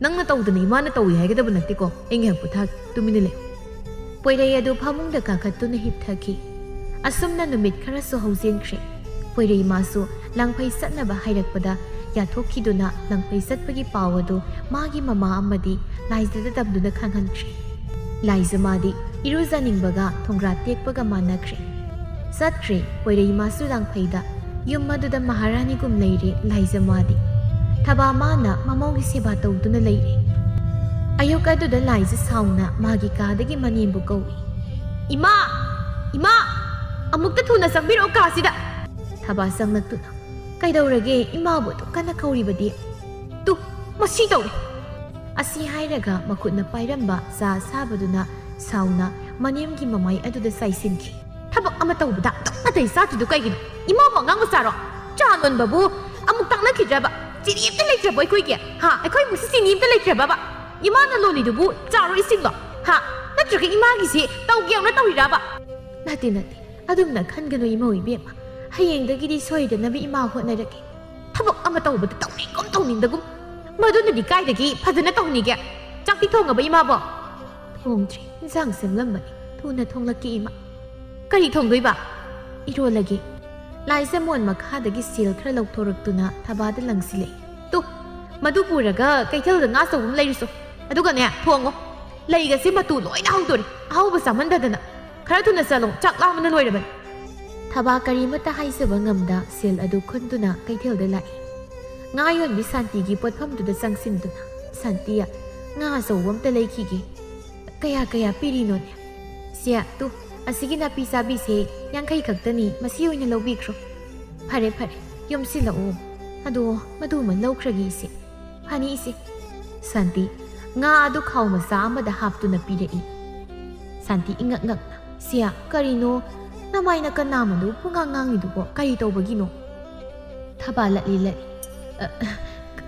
ꯅꯪꯅ ꯇꯧꯗꯅ ꯏꯃꯥꯅ ꯇꯧꯏ ꯍꯥꯏꯒꯗꯕ ꯅꯠꯇꯦꯀꯣ꯫ ꯑꯩ ꯉꯥꯏꯍꯥꯛ ꯄꯣꯊꯥꯒꯦ, ꯇꯨꯃꯤꯟꯅ ꯂꯩ꯫" ꯄꯣꯏꯔꯩ ꯑꯗꯨ ꯐꯃꯨꯡꯗ ꯀꯥꯈꯠꯇꯨꯅ ꯍꯤꯞꯊꯈꯤ꯫ ꯑꯁꯨꯝꯅ ꯅꯨꯃꯤꯠ ꯈꯔꯁꯨ ꯍꯧꯖꯤꯟꯈ꯭ꯔꯦ꯫ ꯄꯣꯏꯔꯩ ꯃꯥꯁꯨ ꯂꯥꯡꯐꯩ ꯆꯠꯅꯕ ꯍꯥꯏꯔꯛꯄꯗ ꯌꯥꯊꯣꯛꯈꯤꯗꯨꯅ ꯂꯪꯐꯩ ꯆꯠꯄꯒꯤ ꯄꯥꯎ ꯑꯗꯨ ꯃꯥꯒꯤ ꯃꯃꯥ ꯑꯃꯗꯤ ꯂꯥꯏꯖꯗ ꯇꯝꯗꯨꯅ ꯈꯪꯍꯟꯈ꯭ꯔꯦ꯫ ꯂꯥꯏꯖ ꯃꯥꯗꯤ ꯏꯔꯨꯖꯅꯤꯡꯕꯒ ꯊꯣꯡꯒ꯭ꯔꯥ ꯇꯦꯛꯄꯒ ꯃꯥꯟꯅꯈ꯭ꯔꯦ꯫ ꯆꯠꯈ꯭ꯔꯦ ꯄꯣꯏꯔꯩꯃꯥꯁꯨ ꯂꯪꯐꯩꯗ꯫ ꯌꯨꯝ ꯑꯗꯨꯗ ꯃꯍꯥꯔꯥꯅꯤꯒꯨꯝ ꯂꯩꯔꯦ ꯂꯥꯏꯖ ꯃꯥꯗꯤ꯫ ꯊꯕꯥ ꯃꯥꯅ ꯃꯃꯧꯒꯤ ꯁꯦꯕꯥ ꯇꯧꯗꯨꯅ ꯂꯩꯔꯦ꯫ ꯑꯌꯨꯛ ꯑꯗꯨꯗ ꯂꯥꯏꯖ ꯁꯥꯎꯅ ꯃꯥꯒꯤ ꯀꯥꯗꯒꯤ ꯃꯅꯦꯝꯕꯨ ꯀꯧꯏ꯫ "ꯏꯃꯥ! ꯏꯃꯥ! ꯑꯃꯨꯛꯇ ꯊꯨꯅ ꯆꯪꯕꯤꯔꯛꯑꯣ ꯀꯥꯁꯤꯗ!" ꯊꯕꯥ ꯆꯪꯂꯛꯇꯨꯅ, "ꯀꯩꯗꯧꯔꯒꯦ? ꯏꯃꯥꯕꯨ ꯑꯗꯨꯛ ꯀꯟꯅ ꯀꯧꯔꯤꯕꯗꯤ?" "ꯇꯨ, ꯃꯁꯤ ꯇꯧꯔꯦ!" ꯑꯁꯤ ꯍꯥꯏꯔꯒ ꯃꯈꯨꯠꯅ ꯄꯥꯏꯔꯝꯕ ꯆꯥ ꯑꯁꯥꯕꯗꯨꯅ ꯁꯥꯎꯅ ꯃꯅꯦꯝꯒꯤ ꯃꯃꯥꯏ ꯑꯗꯨꯗ ꯆꯥꯏꯁꯤꯟꯈꯤ꯫ "ꯊꯕꯛ ꯑꯃ ꯇꯧꯕꯗ ꯑꯗꯨꯛ ꯅꯥꯇꯩ ꯆꯥꯗ꯭ꯔꯤꯗꯨ ꯀꯩꯒꯤꯅꯣ? ꯏꯃꯥꯕꯨ ꯑꯉꯥꯡ ꯃꯆꯥꯔꯣ? ꯆꯥ ꯂꯣꯟꯕꯕꯨ ꯑꯃꯨꯛ ꯇꯥꯛꯅꯈꯤꯗ꯭ꯔꯕ? ꯆꯤꯅꯤ ꯑꯝꯇ ꯂꯩꯇ꯭ꯔꯕꯣ ꯑꯩꯈꯣꯏꯒꯤ? ꯍꯥ? ꯑꯩꯈꯣꯏ ꯏꯃꯨꯡꯁꯤ ꯆꯤꯅꯤ ꯑꯝꯇ ꯂꯩꯇ꯭ꯔꯕꯕ? ꯏꯃꯥꯅ ꯂꯣꯜꯂꯤꯗꯨꯕꯨ ꯆꯥꯔꯣ ꯏꯁꯤꯡꯂꯣ? ꯍꯥ? ꯅꯠꯇ꯭ꯔꯒ ꯏꯃꯥꯒꯤꯁꯤ ꯇꯧꯒꯦ ꯌꯥꯎꯅ ꯇꯧꯔꯤꯔꯕ?" "ꯅꯠꯇꯦ, ꯅꯠꯇꯦ, ꯑꯗꯨꯝꯅ ꯈꯟꯒꯅꯨ ꯏꯃꯧ ꯏꯕꯦꯝꯃ꯫ ꯍꯌꯦꯡꯗꯒꯤꯗꯤ ꯁꯣꯏꯗꯅꯕ ꯏꯃꯥ ꯍꯣꯠꯅꯔꯒꯦ꯫ ꯊꯕꯛ ꯑꯃ ꯇꯧꯕꯗ ꯇꯧꯅꯤꯡꯒꯨꯝ ꯇꯧꯅꯤꯡꯗꯒꯨꯝ꯫ ꯃꯗꯨꯅꯗꯤ ꯀꯥꯏꯗꯒꯤ ꯐꯖꯅ ꯇꯧꯅꯤꯒꯦ? ꯆꯥꯛꯇꯤ ꯊꯣꯡꯉꯕ ꯏꯃꯥꯕꯣ?" "ꯊꯣꯡꯗ꯭ꯔꯤ, ꯏꯟꯖꯥꯡ ꯁꯦꯝꯂꯝꯕꯅꯤ꯫ ꯊꯨꯅ ꯊꯣꯡꯂꯛꯀꯦ ꯏꯃꯥ꯫" "ꯀꯔꯤ ꯊꯣꯡꯗꯣꯏꯕ?" "ꯏꯔꯣꯜꯂꯒꯦ꯫" ꯂꯥꯏꯖꯃꯣꯟ ꯃꯈꯥꯗꯒꯤ ꯁꯦꯜ ꯈꯔ ꯂꯧꯊꯣꯔꯛꯇꯨꯅ ꯊꯕꯥꯗ ꯂꯪꯁꯤꯜꯂꯛꯏ꯫ "ꯇꯨ, ꯃꯗꯨ ꯄꯨꯔꯒ ꯀꯩꯊꯦꯜꯗ ꯉꯥ ꯑꯆꯧꯕ ꯑꯃ ꯂꯩꯔꯨꯁꯣ꯫ ꯑꯗꯨꯒꯅꯦ, ꯊꯣꯡꯉꯣ꯫ ꯂꯩꯒꯁꯦ ꯃꯇꯨ ꯂꯣꯏꯅ ꯍꯧꯗꯣꯔꯦ, ꯑꯍꯥꯎꯕ ꯆꯥꯃꯟꯗꯗꯅ꯫ ꯈꯔ ꯊꯨꯅ ꯆꯠꯂꯣ, ꯆꯥꯛ ꯂꯥꯝꯕꯅ ꯂꯣꯏꯔꯕꯅꯤ꯫" ꯊꯕꯥ ꯀꯔꯤꯃꯠꯇ ꯍꯥꯏꯖꯕ ꯉꯝꯗ ꯁꯦꯜ ꯑꯗꯨ ꯈꯨꯟꯗꯨꯅ ꯀꯩꯊꯦꯜꯗ ꯂꯥꯛꯏ꯫ ꯉꯥ ꯌꯣꯟꯕꯤ ꯁꯥꯟꯇꯤꯒꯤ ꯄꯣꯠꯐꯝꯗꯨꯗ ꯆꯪꯁꯤꯟꯗꯨꯅ, "ꯁꯥꯟꯇꯤ, ꯉꯥ ꯑꯆꯧꯕ ꯑꯝꯇ ꯂꯩꯈꯤꯒꯦ꯫ ꯀꯌꯥ ꯀꯌꯥ ꯄꯤꯔꯤꯅꯣꯅꯦ?" "ꯁꯦ, ꯇꯨ, ꯑꯁꯤꯒꯤ ꯅꯥꯄꯤ ꯆꯥꯕꯤꯁꯦ ꯌꯥꯡꯈꯩ ꯈꯛꯇꯅꯤ, ꯃꯁꯤ ꯑꯣꯏꯅ ꯂꯧꯕꯤꯈ꯭ꯔꯣ꯫" "ꯐꯔꯦ, ꯐꯔꯦ, ꯌꯣꯝꯁꯤꯜꯂꯛꯑꯣ꯫ ꯑꯗꯣ ꯃꯗꯨꯃ ꯂꯧꯈ꯭ꯔꯒꯦ ꯏꯆꯦ꯫ ꯐꯅꯤ ꯏꯆꯦ꯫" ꯁꯥꯟꯇꯤ ꯉꯥ ꯑꯗꯨ ꯈꯥꯎ ꯃꯆꯥ ꯑꯃꯗ ꯍꯥꯞꯇꯨꯅ ꯄꯤꯔꯛꯏ꯫ ꯁꯥꯟꯇꯤ ꯏꯉꯛ ꯉꯛꯅ, "ꯁꯤꯌꯥ, ꯀꯔꯤꯅꯣ? ꯅꯃꯥꯏ ꯅꯀꯟ ꯅꯥꯝꯃꯗꯨ ꯄꯨꯡꯉꯥꯡ ꯉꯥꯡꯉꯤꯗꯨꯕꯣ? ꯀꯔꯤ ꯇꯧꯕꯒꯤꯅꯣ?" ꯊꯕꯥ ꯂꯠꯂꯤ ꯂꯠꯂꯤ꯫ "ꯑ,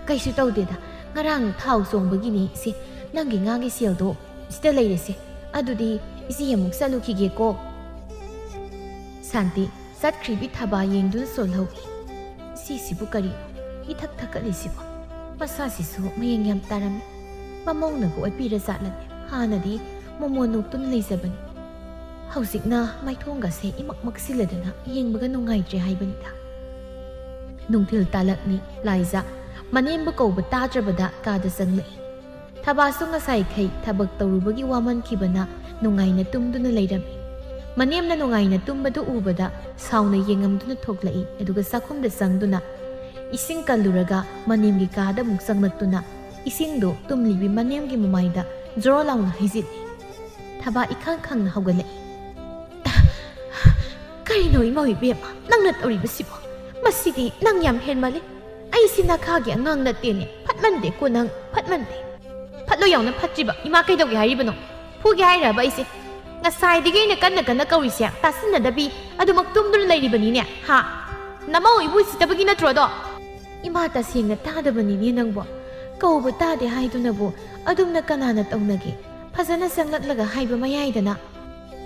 ꯀꯩꯁꯨ ꯇꯧꯗꯦꯗ꯫ ꯉꯔꯥꯡ ꯊꯥꯎ ꯆꯣꯡꯕꯒꯤꯅꯦ ꯏꯆꯦ꯫ ꯅꯪꯒꯤ ꯉꯥꯒꯤ ꯁꯦꯜꯗꯣ ꯁꯤꯗ ꯂꯩꯔꯦꯁꯦ꯫ ꯑꯗꯨꯗꯤ ꯏꯆꯦ ꯑꯃꯨꯛ ꯆꯠꯂꯨꯈꯤꯒꯦꯀꯣ꯫" ꯁꯥꯟꯇꯤ ꯆꯠꯈ꯭ꯔꯤꯕꯤ ꯊꯕꯥ ꯌꯦꯡꯗꯨꯅ ꯆꯣꯜꯍꯧꯏ꯫ "ꯏꯆꯦꯁꯤꯕꯨ ꯀꯔꯤꯅꯣ ꯏꯊꯛ ꯊꯛꯀꯠꯂꯤꯁꯤꯕꯣ? ꯃꯁꯥꯁꯤꯁꯨ ꯃꯌꯦꯡ ꯌꯥꯝ ꯇꯥꯔꯝꯃꯤ꯫ ꯃꯃꯧꯅꯒ ꯑꯣꯠꯄꯤꯔ ꯖꯥꯠꯂꯅꯦ꯫ ꯍꯥꯟꯅꯗꯤ ꯃꯣꯃꯣꯟ ꯅꯣꯛꯇꯨꯅ ꯂꯩꯖꯕꯅꯤ꯫ ꯍꯧꯖꯤꯛꯅ ꯃꯥꯏꯊꯣꯡꯒꯁꯦ ꯏꯃꯛ ꯃꯛꯁꯤꯜꯂꯗꯅ ꯌꯦꯡꯕꯒ ꯅꯨꯡꯉꯥꯏꯇ꯭ꯔꯦ ꯍꯥꯏꯕꯅꯤꯗ꯫" ꯅꯨꯡꯊꯤꯜ ꯇꯥꯂꯛꯂꯤ꯫ ꯂꯥꯏꯖ ꯃꯅꯦꯝꯕꯨ ꯀꯧꯕ ꯇꯥꯗ꯭ꯔꯕꯗ ꯀꯥꯗ ꯆꯪꯂꯛꯏ꯫ ꯊꯕꯥꯁꯨ ꯉꯁꯥꯏꯈꯩ ꯊꯕꯛ ꯇꯧꯔꯨꯕꯒꯤ ꯋꯥꯃꯟꯈꯤꯕꯅ ꯅꯨꯡꯉꯥꯏꯅ ꯇꯨꯝꯗꯨꯅ ꯂꯩꯔꯝꯃꯤ꯫ ꯃꯅꯦꯝꯅ ꯅꯨꯡꯉꯥꯏꯅ ꯇꯨꯝꯕꯗꯨ ꯎꯕꯗ ꯁꯥꯎꯅ ꯌꯦꯡꯉꯝꯗꯨꯅ ꯊꯣꯛꯂꯛꯏ, ꯑꯗꯨꯒ ꯆꯥꯛꯈꯨꯝꯗ ꯆꯪꯗꯨꯅ ꯏꯁꯤꯡ ꯀꯜꯂꯨꯔꯒ ꯃꯅꯦꯝꯒꯤ ꯀꯥꯗ ꯑꯃꯨꯛ ꯆꯪꯂꯛꯇꯨꯅ ꯏꯁꯤꯡꯗꯨ ꯇꯨꯝꯂꯤꯕꯤ ꯃꯅꯦꯝꯒꯤ ꯃꯃꯥꯏꯗ ꯖꯣꯔꯣ ꯂꯥꯎꯅ ꯍꯩꯖꯤꯜꯂꯤ꯫ ꯊꯕꯥ ꯏꯈꯪ ꯈꯪꯅ ꯍꯧꯒꯠꯂꯛꯏ꯫ "ꯀꯔꯤꯅꯣ ꯏꯃꯧ ꯏꯕꯦꯝꯃ, ꯅꯪꯅ ꯇꯧꯔꯤꯕꯁꯤꯕꯣ? ꯃꯁꯤꯗꯤ ꯅꯪ ꯌꯥꯝ ꯍꯦꯟꯃꯜꯂꯤ꯫ ꯑꯩꯁꯤ ꯅꯈꯥꯒꯤ ꯑꯉꯥꯡ ꯅꯠꯇꯦꯅꯦ꯫ ꯐꯠꯃꯟꯗꯦꯀꯣ ꯅꯪ, ꯐꯠꯃꯟꯗꯦ꯫" "ꯐꯠꯂꯣ ꯌꯥꯎꯅ ꯐꯠꯇ꯭ꯔꯤꯕ ꯏꯃꯥ ꯀꯩꯗꯧꯒꯦ ꯍꯥꯏꯔꯤꯕꯅꯣ? ꯐꯨꯒꯦ ꯍꯥꯏꯔꯕ ꯑꯩꯁꯦ? ꯉꯁꯥꯏꯗꯒꯤ ꯑꯩꯅ ꯀꯟꯅ ꯀꯟꯅ ꯀꯧꯔꯤꯁꯦ ꯇꯥꯁꯤꯟꯅꯗꯕꯤ ꯑꯗꯨꯃꯛ ꯇꯨꯝꯗꯨꯅ ꯂꯩꯔꯤꯕꯅꯤꯅꯦ, ꯍꯥ? ꯅꯃꯧ ꯏꯕꯨ ꯎꯁꯤꯠꯇꯕꯒꯤ ꯅꯠꯇ꯭ꯔꯣ ꯑꯗꯣ?" "ꯏꯃꯥ, ꯇꯁꯦꯡꯅ ꯇꯥꯗꯕꯅꯤꯅꯦ ꯅꯪꯕꯣ꯫ ꯀꯧꯕ ꯇꯥꯗꯦ ꯍꯥꯏꯗꯨꯅꯕꯨ ꯑꯗꯨꯝꯅ ꯀꯅꯥꯅ ꯇꯧꯅꯒꯦ? ꯐꯖꯅ ꯆꯪꯂꯛꯂꯒ ꯍꯥꯏꯕ ꯃꯌꯥꯏꯗꯅ꯫"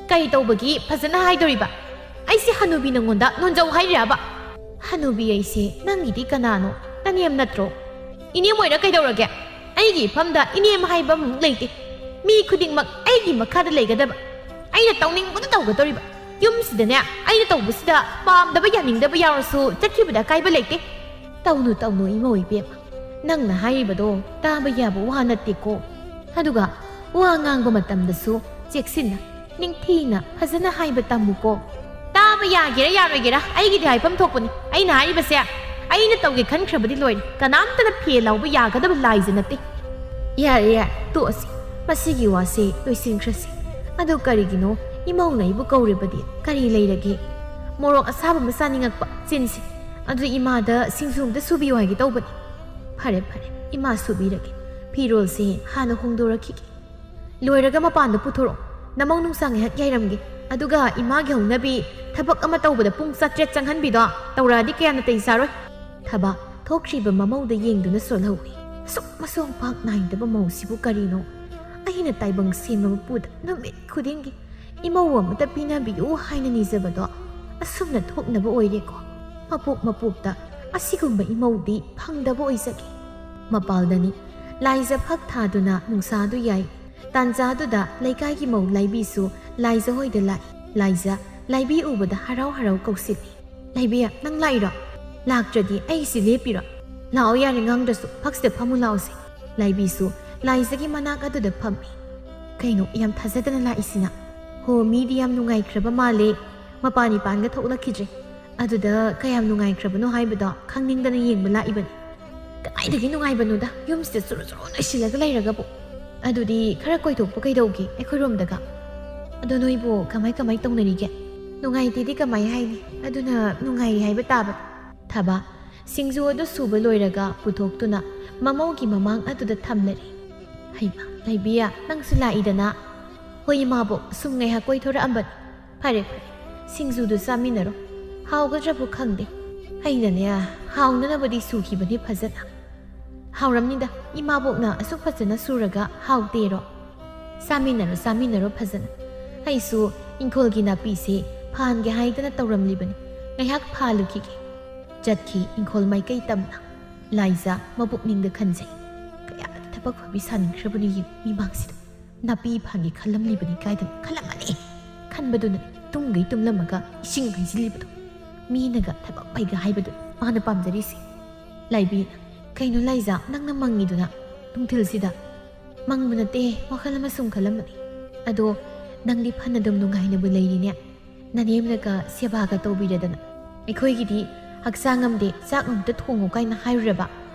"ꯀꯔꯤ ꯇꯧꯕꯒꯤ ꯐꯖꯅ ꯍꯥꯏꯗꯣꯔꯤꯕ? ꯑꯩꯁꯦ ꯍꯅꯨꯕꯤ ꯅꯪꯉꯣꯟꯗ ꯅꯣꯟꯖꯧ ꯍꯥꯏꯔꯤꯔꯕ?" "ꯍꯅꯨꯕꯤ ꯑꯩꯁꯦ ꯅꯪꯒꯤꯗꯤ ꯀꯅꯥꯅꯣ? ꯅꯅꯦꯝ ꯅꯠꯇ꯭ꯔꯣ?" "ꯏꯅꯦꯝ ꯑꯣꯏꯔ ꯀꯩꯗꯧꯔꯒꯦ? ꯑꯩꯒꯤ ꯏꯐꯝꯗ ꯏꯅꯦꯝ ꯍꯥꯏꯕ ꯑꯃꯨꯛ ꯂꯩꯇꯦ꯫ ꯃꯤ ꯈꯨꯗꯤꯡꯃꯛ ꯑꯩꯒꯤ ꯃꯈꯥꯗ ꯂꯩꯒꯗꯕ꯫ ꯑꯩꯅ ꯇꯧꯅꯤꯡꯕꯗ ꯇꯧꯒꯗꯧꯔꯤꯕ꯫ ꯌꯨꯝꯁꯤꯗꯅꯦ, ꯑꯩꯅ ꯇꯧꯕꯁꯤꯗ ꯄꯥꯝꯗꯕ ꯌꯥꯅꯤꯡꯗꯕ ꯌꯥꯎꯔꯁꯨ ꯆꯠꯈꯤꯕꯗ ꯑꯀꯥꯏꯕ ꯂꯩꯇꯦ꯫" "ꯇꯧꯅꯨ, ꯇꯧꯅꯨ ꯏꯃꯧ ꯏꯕꯦꯝꯃ꯫ ꯅꯪꯅ ꯍꯥꯏꯔꯤꯕꯗꯣ ꯇꯥꯕ ꯌꯥꯕ ꯋꯥ ꯅꯠꯇꯦꯀꯣ꯫ ꯑꯗꯨꯒ ꯋꯥ ꯉꯥꯡꯕ ꯃꯇꯝꯗꯁꯨ ꯆꯦꯛꯁꯤꯟꯅ, ꯅꯤꯡꯊꯤꯅ, ꯐꯖꯅ ꯍꯥꯏꯕ ꯇꯝꯃꯨꯀꯣ꯫" "ꯇꯥꯕ ꯌꯥꯒꯦꯔꯥ ꯌꯥꯔꯣꯏꯒꯦꯔꯥ, ꯑꯩꯒꯤꯗꯤ ꯍꯥꯏꯐꯝ ꯊꯣꯛꯄꯅꯤ꯫ ꯑꯩꯅ ꯍꯥꯏꯔꯤꯕꯁꯦ ꯑꯩꯅ ꯇꯧꯒꯦ ꯈꯟꯈ꯭ꯔꯕꯗꯤ ꯂꯣꯏꯔꯦ꯫ ꯀꯅꯥꯝꯇꯅ ꯐꯦ ꯂꯥꯎꯕ ꯌꯥꯒꯗꯕ ꯂꯥꯏꯖ ꯅꯠꯇꯦ꯫" "ꯌꯥꯔꯦ, ꯌꯥꯔꯦ, ꯇꯣꯛꯑꯁꯤ꯫ ꯃꯁꯤꯒꯤ ꯋꯥꯁꯦ ꯂꯣꯏꯁꯤꯟꯈ꯭ꯔꯁꯤ꯫ ꯑꯗꯨ ꯀꯔꯤꯒꯤꯅꯣ ꯏꯃꯧꯅ ꯑꯩꯕꯨ ꯀꯧꯔꯤꯕꯗꯤ? ꯀꯔꯤ ꯂꯩꯔꯒꯦ? ꯃꯣꯔꯣꯛ ꯑꯁꯥꯕ ꯑꯃ ꯆꯥꯅꯤꯡꯉꯛꯄ꯫ ꯆꯤꯟꯁꯤ, ꯑꯗꯨ ꯏꯃꯥꯗ ꯁꯤꯡꯖꯨ ꯑꯝꯇ ꯁꯨꯕꯤꯌꯨ ꯍꯥꯏꯒꯦ ꯇꯧꯕꯅꯤ꯫" "ꯐꯔꯦ, ꯐꯔꯦ, ꯏꯃꯥ ꯁꯨꯕꯤꯔꯒꯦ꯫ ꯐꯤꯔꯣꯜꯁꯦ ꯍꯥꯟꯅ ꯍꯣꯡꯗꯣꯔꯛꯈꯤꯒꯦ꯫ ꯂꯣꯏꯔꯒ ꯃꯄꯥꯟꯗ ꯄꯨꯊꯣꯔꯛꯑꯣ꯫ ꯅꯃꯧ ꯅꯨꯡꯁꯥ ꯉꯥꯏꯍꯥꯛ ꯌꯥꯏꯔꯝꯒꯦ꯫ ꯑꯗꯨꯒ ꯏꯃꯥꯒꯤ ꯍꯧꯅꯕꯤ ꯊꯕꯛ ꯑꯃ ꯇꯧꯕꯗ ꯄꯨꯡ ꯆꯥꯇ꯭ꯔꯦꯠ ꯆꯪꯍꯟꯕꯤꯗꯣ ꯇꯧꯔꯛꯑꯗꯤ ꯀꯌꯥ ꯅꯥꯇꯩ ꯆꯥꯔꯣꯏ꯫" ꯊꯕꯥ ꯊꯣꯛꯈ꯭ꯔꯤꯕ ꯃꯃꯧꯗ ꯌꯦꯡꯗꯨꯅ ꯁꯣꯜꯍꯧꯏ꯫ "ꯑꯁꯨꯛ ꯃꯁꯣꯡ ꯄꯥꯛ ꯅꯥꯏꯗꯕ ꯃꯧꯁꯤꯕꯨ ꯀꯔꯤꯅꯣ? ꯑꯩꯅ ꯇꯥꯏꯕꯪ ꯁꯦꯝꯕ ꯃꯄꯨꯗ ꯅꯨꯃꯤꯠ ꯈꯨꯗꯤꯡꯒꯤ ꯏꯃꯧ ꯑꯃꯇ ꯄꯤꯅꯕꯤꯌꯨ ꯍꯥꯏꯅ ꯅꯤꯖꯕꯗꯣ ꯑꯁꯨꯝꯅ ꯊꯣꯛꯅꯕ ꯑꯣꯏꯔꯦꯀꯣ꯫ ꯃꯄꯣꯛ ꯃꯄꯣꯛꯇ ꯑꯁꯤꯒꯨꯝꯕ ꯏꯃꯧꯗꯤ ꯐꯪꯗꯕ ꯑꯣꯏꯖꯒꯦ꯫" ꯃꯄꯥꯜꯗꯅꯤ꯫ ꯂꯥꯏꯖ ꯐꯛ ꯊꯥꯗꯨꯅ ꯅꯨꯡꯁꯥꯗꯨ ꯌꯥꯏ꯫ ꯇꯥꯟꯖꯥꯗꯨꯗ ꯂꯩꯀꯥꯏꯒꯤ ꯃꯧ ꯂꯥꯏꯕꯤꯁꯨ ꯂꯥꯏꯖ ꯍꯣꯏꯗ ꯂꯥꯛꯏ꯫ ꯂꯥꯏꯖ ꯂꯥꯏꯕꯤ ꯎꯕꯗ ꯍꯔꯥꯎ ꯍꯔꯥꯎ ꯀꯧꯁꯤꯜꯂꯤ꯫ "ꯂꯥꯏꯕꯤ, ꯅꯪ ꯂꯥꯛꯏꯔꯣ?" ꯂꯥꯛꯇ꯭ꯔꯗꯤ ꯑꯩꯁꯤ ꯂꯦꯞꯄꯤꯔꯣ? ꯂꯥꯛꯑꯣ ꯌꯥꯔꯦ, ꯉꯥꯡꯗ꯭ꯔꯁꯨ ꯐꯛꯁꯤꯗ ꯐꯝꯃꯨ ꯂꯥꯛꯑꯣꯁꯦ꯫ ꯂꯥꯏꯕꯤꯁꯨ ꯂꯥꯏꯖꯒꯤ ꯃꯅꯥꯛ ꯑꯗꯨꯗ ꯐꯝꯃꯤ꯫ ꯀꯩꯅꯣ ꯌꯥꯝ ꯊꯥꯖꯗꯅ ꯂꯥꯛꯏꯁꯤꯅ? ꯍꯣ, ꯃꯤꯗꯤ ꯌꯥꯝ ꯅꯨꯡꯉꯥꯏꯈ꯭ꯔꯕ ꯃꯥꯜꯂꯦ꯫ ꯃꯄꯥꯟ ꯏꯄꯥꯟꯒ ꯊꯣꯛꯂꯛꯈꯤꯗ꯭ꯔꯦ꯫ ꯑꯗꯨꯗ ꯀꯌꯥꯝ ꯅꯨꯡꯉꯥꯏꯈ꯭ꯔꯕꯅꯣ ꯍꯥꯏꯕꯗꯣ ꯈꯪꯅꯤꯡꯗꯅ ꯌꯦꯡꯕ ꯂꯥꯛꯏꯕꯅꯤ꯫ ꯀꯗꯥꯏꯗꯒꯤ ꯅꯨꯡꯉꯥꯏꯕꯅꯣꯗ, ꯌꯨꯝꯁꯤꯗ ꯆꯨꯔꯨ ꯆꯨꯔꯨ ꯅꯩꯁꯤꯜꯂꯒ ꯂꯩꯔꯒꯕꯨ꯫ ꯑꯗꯨꯗꯤ ꯈꯔ ꯀꯣꯏꯊꯣꯛꯄ ꯀꯩꯗꯧꯒꯦ ꯑꯩꯈꯣꯏꯔꯣꯝꯗꯒ? ꯑꯗꯣ ꯅꯣꯏꯕꯨ ꯀꯃꯥꯏ ꯀꯃꯥꯏ ꯇꯧꯅꯔꯤꯒꯦ? ꯅꯨꯡꯉꯥꯏꯇꯦꯗꯤ ꯀꯃꯥꯏ ꯍꯥꯏꯅꯤ? ꯑꯗꯨꯅ ꯅꯨꯡꯉꯥꯏꯔꯤ ꯍꯥꯏꯕ ꯇꯥꯕꯅꯤ꯫ ꯊꯕ ꯁꯤꯡꯖꯨ ꯑꯗꯨ ꯁꯨꯕ ꯂꯣꯏꯔꯒ ꯄꯨꯊꯣꯛꯇꯨꯅ ꯃꯃꯧꯒꯤ ꯃꯃꯥꯡ ꯑꯗꯨꯗ ꯊꯝꯂꯔꯦ꯫ ꯍꯩꯃ, ꯂꯩꯕꯤꯌꯥ, ꯅꯪꯁꯨ ꯂꯥꯛꯏꯗꯅ? ꯍꯣꯏ ꯏꯃꯥꯕꯣꯛ, ꯁꯨꯝ ꯉꯥꯏꯍꯥꯛ ꯀꯣꯏꯊꯣꯔꯛꯑꯝꯕꯅꯤ꯫ ꯐꯔꯦ ꯐꯔꯦ, ꯁꯤꯡꯖꯨꯗꯨ ꯆꯥꯃꯤꯟꯅꯔꯣ꯫ ꯍꯥꯎꯒꯗ꯭ꯔꯕꯨ ꯈꯪꯗꯦ꯫ ꯑꯩꯅꯅꯦ, ꯍꯥꯎꯅꯅꯕꯗꯤ ꯁꯨꯈꯤꯕꯅꯤ ꯐꯖꯅ꯫ ꯍꯥꯎꯔꯝꯅꯤꯗ, ꯏꯃꯥꯕꯣꯛꯅ ꯑꯁꯨꯛ ꯐꯖꯅ ꯁꯨꯔꯒ ꯍꯥꯎꯇꯦꯔꯣ? ꯆꯥꯃꯤꯟꯅꯔꯣ, ꯆꯥꯃꯤꯟꯅꯔꯣ ꯐꯖꯅ꯫ ꯑꯩꯁꯨ ꯏꯪꯈꯣꯜꯒꯤ ꯅꯥꯄꯤꯁꯦ ꯐꯥꯟꯒꯦ ꯍꯥꯏꯗꯅ ꯇꯧꯔꯝꯂꯤꯕꯅꯤ꯫ ꯉꯥꯏꯍꯥꯛ ꯐꯥꯜꯂꯨꯈꯤꯒꯦ꯫ ꯆꯠꯈꯤ ꯏꯪꯈꯣꯜ ꯃꯥꯏꯀꯩ ꯇꯝꯅ꯫ ꯂꯥꯏꯖꯥ ꯃꯄꯨꯛꯅꯤꯡꯗ ꯈꯟꯖꯩ꯫ ꯀꯌꯥꯗꯤ ꯊꯕꯛ ꯐꯕꯤ ꯁꯥꯅꯤꯡꯈ꯭ꯔꯕꯅꯣ ꯌꯦꯡꯉꯨ ꯃꯤꯃꯥꯡꯁꯤꯗ꯫ ꯅꯥꯄꯤ ꯐꯥꯟꯒꯦ ꯈꯜꯂꯝꯂꯤꯕꯅꯤ ꯀꯥꯏꯗꯅ ꯈꯜꯂꯝꯃꯅꯤ꯫ ꯈꯟꯕꯗꯨꯅ ꯇꯨꯝꯒꯩ ꯇꯨꯝꯂꯝꯃꯒ ꯏꯁꯤꯡ ꯍꯩꯖꯤꯜꯂꯤꯕꯗꯣ꯫ ꯃꯤꯅꯒ ꯊꯕꯛ ꯐꯩꯒ ꯍꯥꯏꯕꯗꯨ ꯃꯥꯅ ꯄꯥꯝꯖꯔꯤꯁꯦ꯫ ꯂꯥꯏꯕꯤ, ꯀꯩꯅꯣ ꯂꯥꯏꯖꯥ, ꯅꯪꯅ ꯃꯪꯉꯤꯗꯨꯅ ꯅꯨꯡꯊꯤꯜꯁꯤꯗ? ꯃꯪꯕ ꯅꯠꯇꯦ, ꯋꯥꯈꯜ ꯑꯃ ꯁꯨꯝ ꯈꯜꯂꯝꯕꯅꯤ꯫ ꯑꯗꯣ ꯅꯪꯗꯤ ꯐꯅꯗꯨꯝ ꯅꯨꯡꯉꯥꯏꯅꯕꯨ ꯂꯩꯔꯤꯅꯦ꯫ ꯅꯅꯦꯝꯅꯒ ꯁꯦꯕꯥꯒ ꯇꯧꯕꯤꯔꯗꯅ꯫ ꯑꯩꯈꯣꯏꯒꯤꯗꯤ ꯍꯛꯆꯥꯡ ꯉꯝꯗꯦ, ꯆꯥꯛ ꯑꯃꯨꯛꯇ ꯊꯣꯡꯉꯨ ꯀꯥꯏꯅ ꯍꯥꯏꯔꯨꯔꯕ,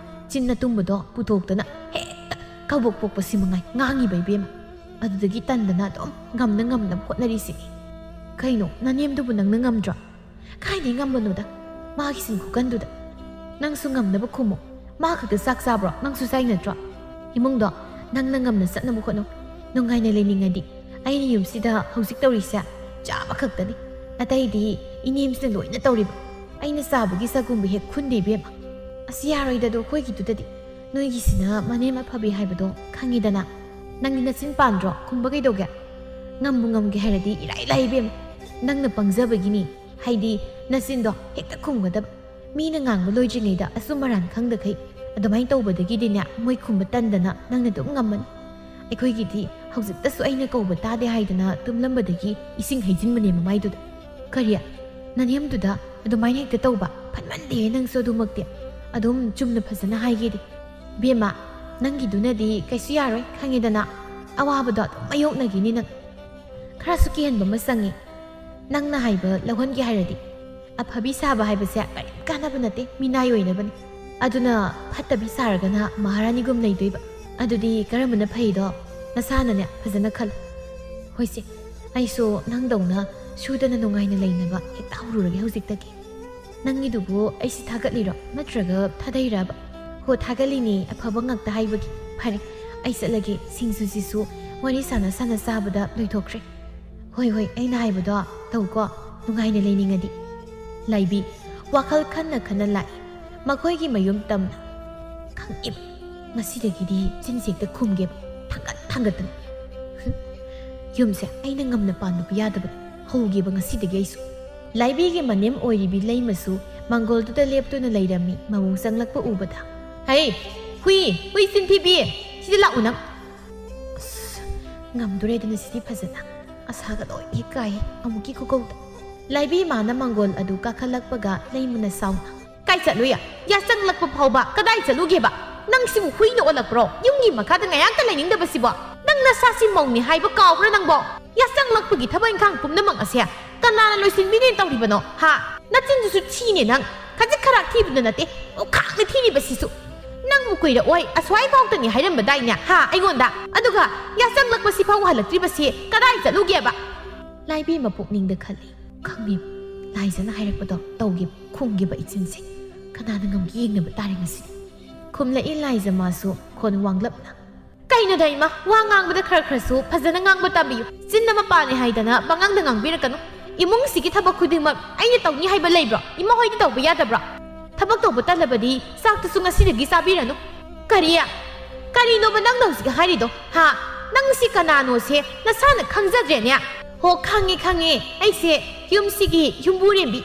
ꯆꯤꯟ ꯑꯇꯨꯝꯕꯗꯣ ꯄꯨꯊꯣꯛꯇꯅ ꯍꯦꯛꯇ ꯀꯕꯣꯛ ꯄꯣꯛꯄꯁꯤ ꯃꯉꯥꯏ ꯉꯥꯡꯉꯤꯕ ꯏꯕꯦꯝꯃ꯫ ꯑꯗꯨꯗꯒꯤ ꯇꯟꯗꯅ ꯑꯗꯨꯝ ꯉꯝꯅ ꯉꯝꯅꯕ ꯍꯣꯠꯅꯔꯤꯁꯤꯅꯤ꯫ ꯀꯩꯅꯣ, ꯅꯅꯦꯝꯗꯨꯕꯨ ꯅꯪꯅ ꯉꯝꯗ꯭ꯔꯣ? ꯀꯥꯏꯗꯩ ꯉꯝꯕꯅꯣꯗ, ꯃꯥꯒꯤ ꯁꯤꯟ ꯈꯨꯀꯟꯗꯨꯗ꯫ ꯅꯪꯁꯨ ꯉꯝꯅꯕ ꯈꯨꯝꯃꯨ꯫ ꯃꯥ ꯈꯛꯇ ꯆꯥꯛ ꯆꯥꯕ꯭ꯔꯣ? ꯅꯪꯁꯨ ꯆꯥꯏ ꯅꯠꯇ꯭ꯔꯣ? ꯏꯃꯨꯡꯗꯣ ꯅꯪꯅ ꯉꯝꯅ ꯆꯠꯅꯕ ꯍꯣꯠꯅꯧ꯫ ꯅꯨꯡꯉꯥꯏꯅ ꯂꯩꯅꯤꯡꯉꯗꯤ ꯑꯩꯅ ꯌꯨꯝꯁꯤꯗ ꯍꯧꯖꯤꯛ ꯇꯧꯔꯤꯁꯦ ꯆꯥꯕ ꯈꯛꯇꯅꯤ꯫ ꯑꯇꯩꯗꯤ ꯏꯅꯦꯝꯁꯤꯅ ꯂꯣꯏꯅ ꯇꯧꯔꯤꯕ꯫ ꯑꯩꯅ ꯆꯥꯕꯒꯤ ꯆꯒꯨꯝꯕ ꯍꯦꯛ ꯈꯨꯟꯗꯦ ꯏꯕꯦꯝꯃ꯫ ꯑꯁ, ꯌꯥꯔꯣꯏꯗꯗꯣ ꯑꯩꯈꯣꯏꯒꯤꯗꯨꯗꯗꯤ꯫ ꯅꯣꯏꯒꯤꯁꯤꯅ ꯃꯅꯦꯝ ꯑꯐꯕꯤ ꯍꯥꯏꯕꯗꯣ ꯈꯪꯉꯤꯗꯅ꯫ ꯅꯪꯗꯤ ꯅꯆꯤꯟ ꯄꯥꯟꯗ꯭ꯔꯣ? ꯈꯨꯝꯕ ꯀꯩꯗꯧꯒꯦ? ꯉꯝꯕꯨ ꯉꯝꯒꯦ ꯍꯥꯏꯔꯗꯤ ꯏꯔꯥꯏ ꯂꯥꯏ ꯏꯕꯦꯝꯃ꯫ ꯅꯪꯅ ꯄꯪꯖꯕꯒꯤꯅꯤ꯫ ꯍꯥꯏꯗꯤ ꯅꯆꯤꯟꯗꯣ ꯍꯦꯛꯇ ꯈꯨꯝꯒꯗꯕ꯫ ꯃꯤꯅ ꯉꯥꯡꯕ ꯂꯣꯏꯗ꯭ꯔꯤꯉꯩꯗ ꯑꯆꯨꯝ ꯑꯔꯥꯟ ꯈꯪꯗꯈꯩ ꯑꯗꯨꯃꯥꯏꯅ ꯇꯧꯕꯗꯒꯤꯗꯤꯅꯦ, ꯃꯣꯏ ꯈꯨꯝꯕ ꯇꯟꯗꯅ ꯅꯪꯅ ꯑꯗꯨꯝ ꯉꯝꯃꯅꯤ꯫ ꯑꯩꯈꯣꯏꯒꯤꯗꯤ ꯍꯧꯖꯤꯛꯇꯁꯨ ꯑꯩꯅ ꯀꯧꯕ ꯇꯥꯗꯦ ꯍꯥꯏꯗꯅ ꯇꯨꯝꯂꯝꯕꯗꯒꯤ ꯏꯁꯤꯡ ꯍꯩꯖꯤꯟꯕꯅꯦ ꯃꯃꯥꯏꯗꯨꯗ꯫ ꯀꯔꯤ? ꯅꯅꯦꯝꯗꯨꯗ ꯑꯗꯨꯃꯥꯏꯅ ꯍꯦꯛꯇ ꯇꯧꯕ? ꯐꯠꯃꯟꯗꯦ ꯅꯪꯁꯨ ꯑꯗꯨꯃꯛꯇꯤ꯫ ꯑꯗꯨꯝ ꯆꯨꯝꯅ ꯐꯖꯅ ꯍꯥꯏꯒꯦꯗꯤ꯫ ꯕꯦꯝꯃ, ꯅꯪꯒꯤꯗꯨꯅꯗꯤ ꯀꯩꯁꯨ ꯌꯥꯔꯣꯏ, ꯈꯪꯉꯦꯗꯅ꯫ ꯑꯋꯥꯕꯗꯣ ꯑꯗꯨꯝ ꯃꯥꯌꯣꯛꯅꯈꯤꯅꯤ ꯅꯪ꯫ ꯈꯔꯁꯨ ꯀꯤꯍꯟꯕ ꯑꯃ ꯆꯪꯉꯤ꯫ ꯅꯪꯅ ꯍꯥꯏꯕ ꯂꯧꯍꯟꯒꯦ ꯍꯥꯏꯔꯗꯤ, ꯑꯐꯕꯤ ꯁꯥꯕ ꯍꯥꯏꯕꯁꯦ ꯀꯔꯤꯝ ꯀꯥꯟꯅꯕ ꯅꯠꯇꯦ, ꯃꯤꯅꯥꯏ ꯑꯣꯏꯅꯕꯅꯤ꯫ ꯑꯗꯨꯅ ꯐꯠꯇꯕꯤ ꯁꯥꯔꯒꯅ ꯃꯍꯥꯔꯥꯅꯤꯒꯨꯝ ꯂꯩꯗꯣꯏꯕ꯫ ꯑꯗꯨꯗꯤ ꯀꯔꯝꯕꯅ ꯐꯩꯗꯣ ꯅꯁꯥꯅꯅꯦ ꯐꯖꯅ ꯈꯜꯂꯨ꯫ ꯍꯣꯏꯁꯦ, ꯑꯩꯁꯨ ꯅꯪꯗꯧꯅ ꯁꯨꯗꯅ ꯅꯨꯡꯉꯥꯏꯅ ꯂꯩꯅꯕ ꯍꯦꯛꯇ ꯍꯧꯔꯨꯔꯒꯦ ꯍꯧꯖꯤꯛꯇꯒꯤ꯫ ꯅꯪꯒꯤꯗꯨꯕꯨ ꯑꯩꯁꯤ ꯊꯥꯒꯠꯂꯤꯔꯣ, ꯅꯠꯇ꯭ꯔꯒ ꯊꯥꯗꯩꯔꯕ? ꯍꯣ, ꯊꯥꯒꯠꯂꯤꯅꯦ, ꯑꯐꯕ ꯉꯥꯛꯇ ꯍꯥꯏꯕꯒꯤ꯫ ꯐꯔꯦ, ꯑꯩ ꯆꯠꯂꯒꯦ, ꯁꯤꯡꯖꯨꯁꯤꯁꯨ ꯋꯥꯔꯤ ꯁꯥꯟꯅ ꯁꯥꯟꯅ ꯆꯥꯕꯗ ꯂꯣꯏꯊꯣꯛꯈ꯭ꯔꯦ꯫ ꯍꯣꯏ ꯍꯣꯏ, ꯑꯩꯅ ꯍꯥꯏꯕꯗꯣ ꯇꯧꯀꯣ, ꯅꯨꯡꯉꯥꯏꯅ ꯂꯩꯅꯤꯡꯉꯗꯤ꯫ ꯂꯥꯏꯕꯤ ꯋꯥꯈꯜ ꯈꯟꯅ ꯈꯟꯅ ꯂꯥꯛꯏ꯫ ꯃꯈꯣꯏꯒꯤ ꯃꯌꯨꯝ ꯇꯝꯅ꯫ ꯈꯪꯉꯦꯕ, ꯉꯁꯤꯗꯒꯤꯗꯤ ꯆꯤꯟꯁꯦ ꯍꯦꯛꯇ ꯈꯨꯝꯒꯦꯕ, ꯊꯥꯡꯒꯠ ꯊꯥꯡꯒꯠꯇꯅ꯫ ꯌꯨꯝꯁꯦ ꯑꯩꯅ ꯉꯝꯅ ꯄꯥꯟꯕꯕꯨ ꯌꯥꯗꯕꯅꯤ꯫ ꯍꯧꯒꯦꯕ ꯉꯁꯤꯗꯒꯤ ꯑꯩꯁꯨ꯫ ꯂꯥꯏꯕꯤꯒꯤ ꯃꯅꯦꯝ ꯑꯣꯏꯔꯤꯕꯤ ꯂꯩꯃꯁꯨ ꯃꯪꯒꯣꯜꯗꯨꯗ ꯂꯦꯞꯇꯨꯅ ꯂꯩꯔꯝꯃꯤ, ꯃꯃꯧ ꯆꯪꯂꯛꯄ ꯎꯕꯗ꯫ "ꯍꯩ, ꯍꯨꯏ, ꯍꯨꯏ ꯆꯤꯟꯊꯤꯕꯤ, ꯁꯤꯗ ꯂꯥꯛꯎ ꯅꯪ!" ꯑꯁ, ꯉꯝꯗꯣꯔꯦꯗꯅ ꯁꯤꯗꯤ ꯐꯖꯅ꯫ ꯑꯁꯥꯒ ꯂꯣꯏ ꯍꯦꯛ ꯀꯥꯏ ꯑꯃꯨꯛꯀꯤ ꯈꯨꯀꯧꯗ꯫ ꯂꯥꯏꯕꯤ ꯏꯃꯥꯅ ꯃꯪꯒꯣꯜ ꯑꯗꯨ ꯀꯥꯈꯠꯂꯛꯄꯒ ꯂꯩꯃꯅ ꯁꯥꯎꯅ꯫ "ꯀꯥꯏ ꯆꯠꯂꯨꯏ? ꯌꯥꯆꯪꯂꯛꯄ ꯐꯥꯎꯕ ꯀꯗꯥꯏ ꯆꯠꯂꯨꯒꯦꯕ? ꯅꯪ ꯁꯤꯕꯨ ꯍꯨꯏꯅ ꯑꯣꯜꯂꯛꯄ꯭ꯔꯣ? ꯌꯨꯝꯒꯤ ꯃꯈꯥꯗ ꯉꯥꯏꯍꯥꯛꯇ ꯂꯩꯅꯤꯡꯗꯕꯁꯤꯕꯣ? ꯅꯪ ꯅꯁꯥꯁꯤ ꯃꯧꯅꯤ ꯍꯥꯏꯕ ꯀꯥꯎꯕ꯭ꯔꯥ ꯅꯪꯕꯣ? ꯌꯥꯆꯪꯂꯛꯄꯒꯤ ꯊꯕꯛ ꯏꯪꯈꯥꯡ ꯄꯨꯝꯅꯃꯛ ꯑꯁꯦ ꯀꯅꯥꯅ ꯂꯣꯏꯁꯤꯟꯕꯤꯅꯦꯅ ꯇꯧꯔꯤꯕꯅꯣ? ꯍꯥ? ꯅꯆꯤꯟꯗꯨꯁꯨ ꯊꯤꯅꯦ ꯅꯪ꯫ ꯈꯖꯤꯛ ꯈꯔꯥꯛ ꯊꯤꯕꯗ ꯅꯠꯇꯦ, ꯑꯣꯈꯥꯛꯅ ꯊꯤꯔꯤꯕꯁꯤꯁꯨ꯫ ꯅꯪꯕꯨ ꯀꯨꯏꯔꯛꯑꯣꯏ, ꯑꯁ꯭ꯋꯥꯏꯐꯥꯎꯇꯅꯤ ꯍꯥꯏꯔꯝꯕꯗꯥꯏꯅꯦ, ꯍꯥ, ꯑꯩꯉꯣꯟꯗ? ꯑꯗꯨꯒ ꯌꯥꯆꯪꯂꯛꯄꯁꯤ ꯐꯥꯎ ꯍꯜꯂꯛꯇ꯭ꯔꯤꯕꯁꯤ ꯀꯗꯥꯏ ꯆꯠꯂꯨꯒꯦꯕ?" ꯂꯥꯏꯕꯤ ꯃꯄꯨꯛꯅꯤꯡꯗ ꯈꯜꯂꯤ꯫ ꯈꯪꯉꯤꯕ, ꯂꯥꯏꯖꯅ ꯍꯥꯏꯔꯛꯄꯗꯣ ꯇꯧꯒꯦꯕ, ꯈꯨꯝꯒꯦꯕ ꯏꯆꯤꯟꯁꯦ꯫ ꯀꯅꯥꯅ ꯉꯝꯒꯦ ꯌꯦꯡꯅꯕ ꯇꯥꯔꯦ ꯉꯁꯤꯗꯤ꯫ ꯈꯨꯝꯂꯛꯏ ꯂꯥꯏꯖ ꯃꯥꯁꯨ ꯈꯣꯟ ꯋꯥꯡꯂꯞꯅ꯫ "ꯀꯩꯅꯣꯗ ꯏꯃꯥ, ꯋꯥ ꯉꯥꯡꯕꯗ ꯈꯔ ꯈꯔꯁꯨ ꯐꯖꯅ ꯉꯥꯡꯕ ꯇꯝꯕꯤꯌꯨ꯫ ꯆꯤꯟ ꯑꯃ ꯄꯥꯜꯂꯦ ꯍꯥꯏꯗꯅ ꯄꯉꯥꯡꯗ ꯉꯥꯡꯕꯤꯔꯛꯀꯅꯨ꯫ ꯏꯃꯨꯡꯁꯤꯒꯤ ꯊꯕꯛ ꯈꯨꯗꯤꯡꯃꯛ ꯑꯩꯅ ꯇꯧꯅꯤ ꯍꯥꯏꯕ ꯂꯩꯕ꯭ꯔꯣ? ꯏꯃꯥ ꯍꯣꯏꯗꯤ ꯇꯧꯕ ꯌꯥꯗꯕ꯭ꯔꯣ? ꯊꯕꯛ ꯇꯧꯕ ꯇꯜꯂꯕꯗꯤ ꯆꯥꯛꯇꯨꯁꯨ ꯉꯁꯤꯗꯒꯤ ꯆꯥꯕꯤꯔꯅꯨ꯫" "ꯀꯔꯤ? ꯀꯔꯤꯅꯣꯕ ꯅꯪꯅ ꯍꯧꯖꯤꯛ ꯍꯥꯏꯔꯤꯗꯣ? ꯍꯥ? ꯅꯪ ꯁꯤ ꯀꯅꯥꯅꯣꯁꯦ ꯅꯁꯥꯅ ꯈꯪꯖꯗ꯭ꯔꯦꯅꯦ?" "ꯍꯣ, ꯈꯪꯉꯦ, ꯈꯪꯉꯦ꯫ ꯑꯩꯁꯦ ꯌꯨꯝꯁꯤꯒꯤ ꯌꯨꯝꯕꯨꯔꯦꯝꯕꯤ꯫"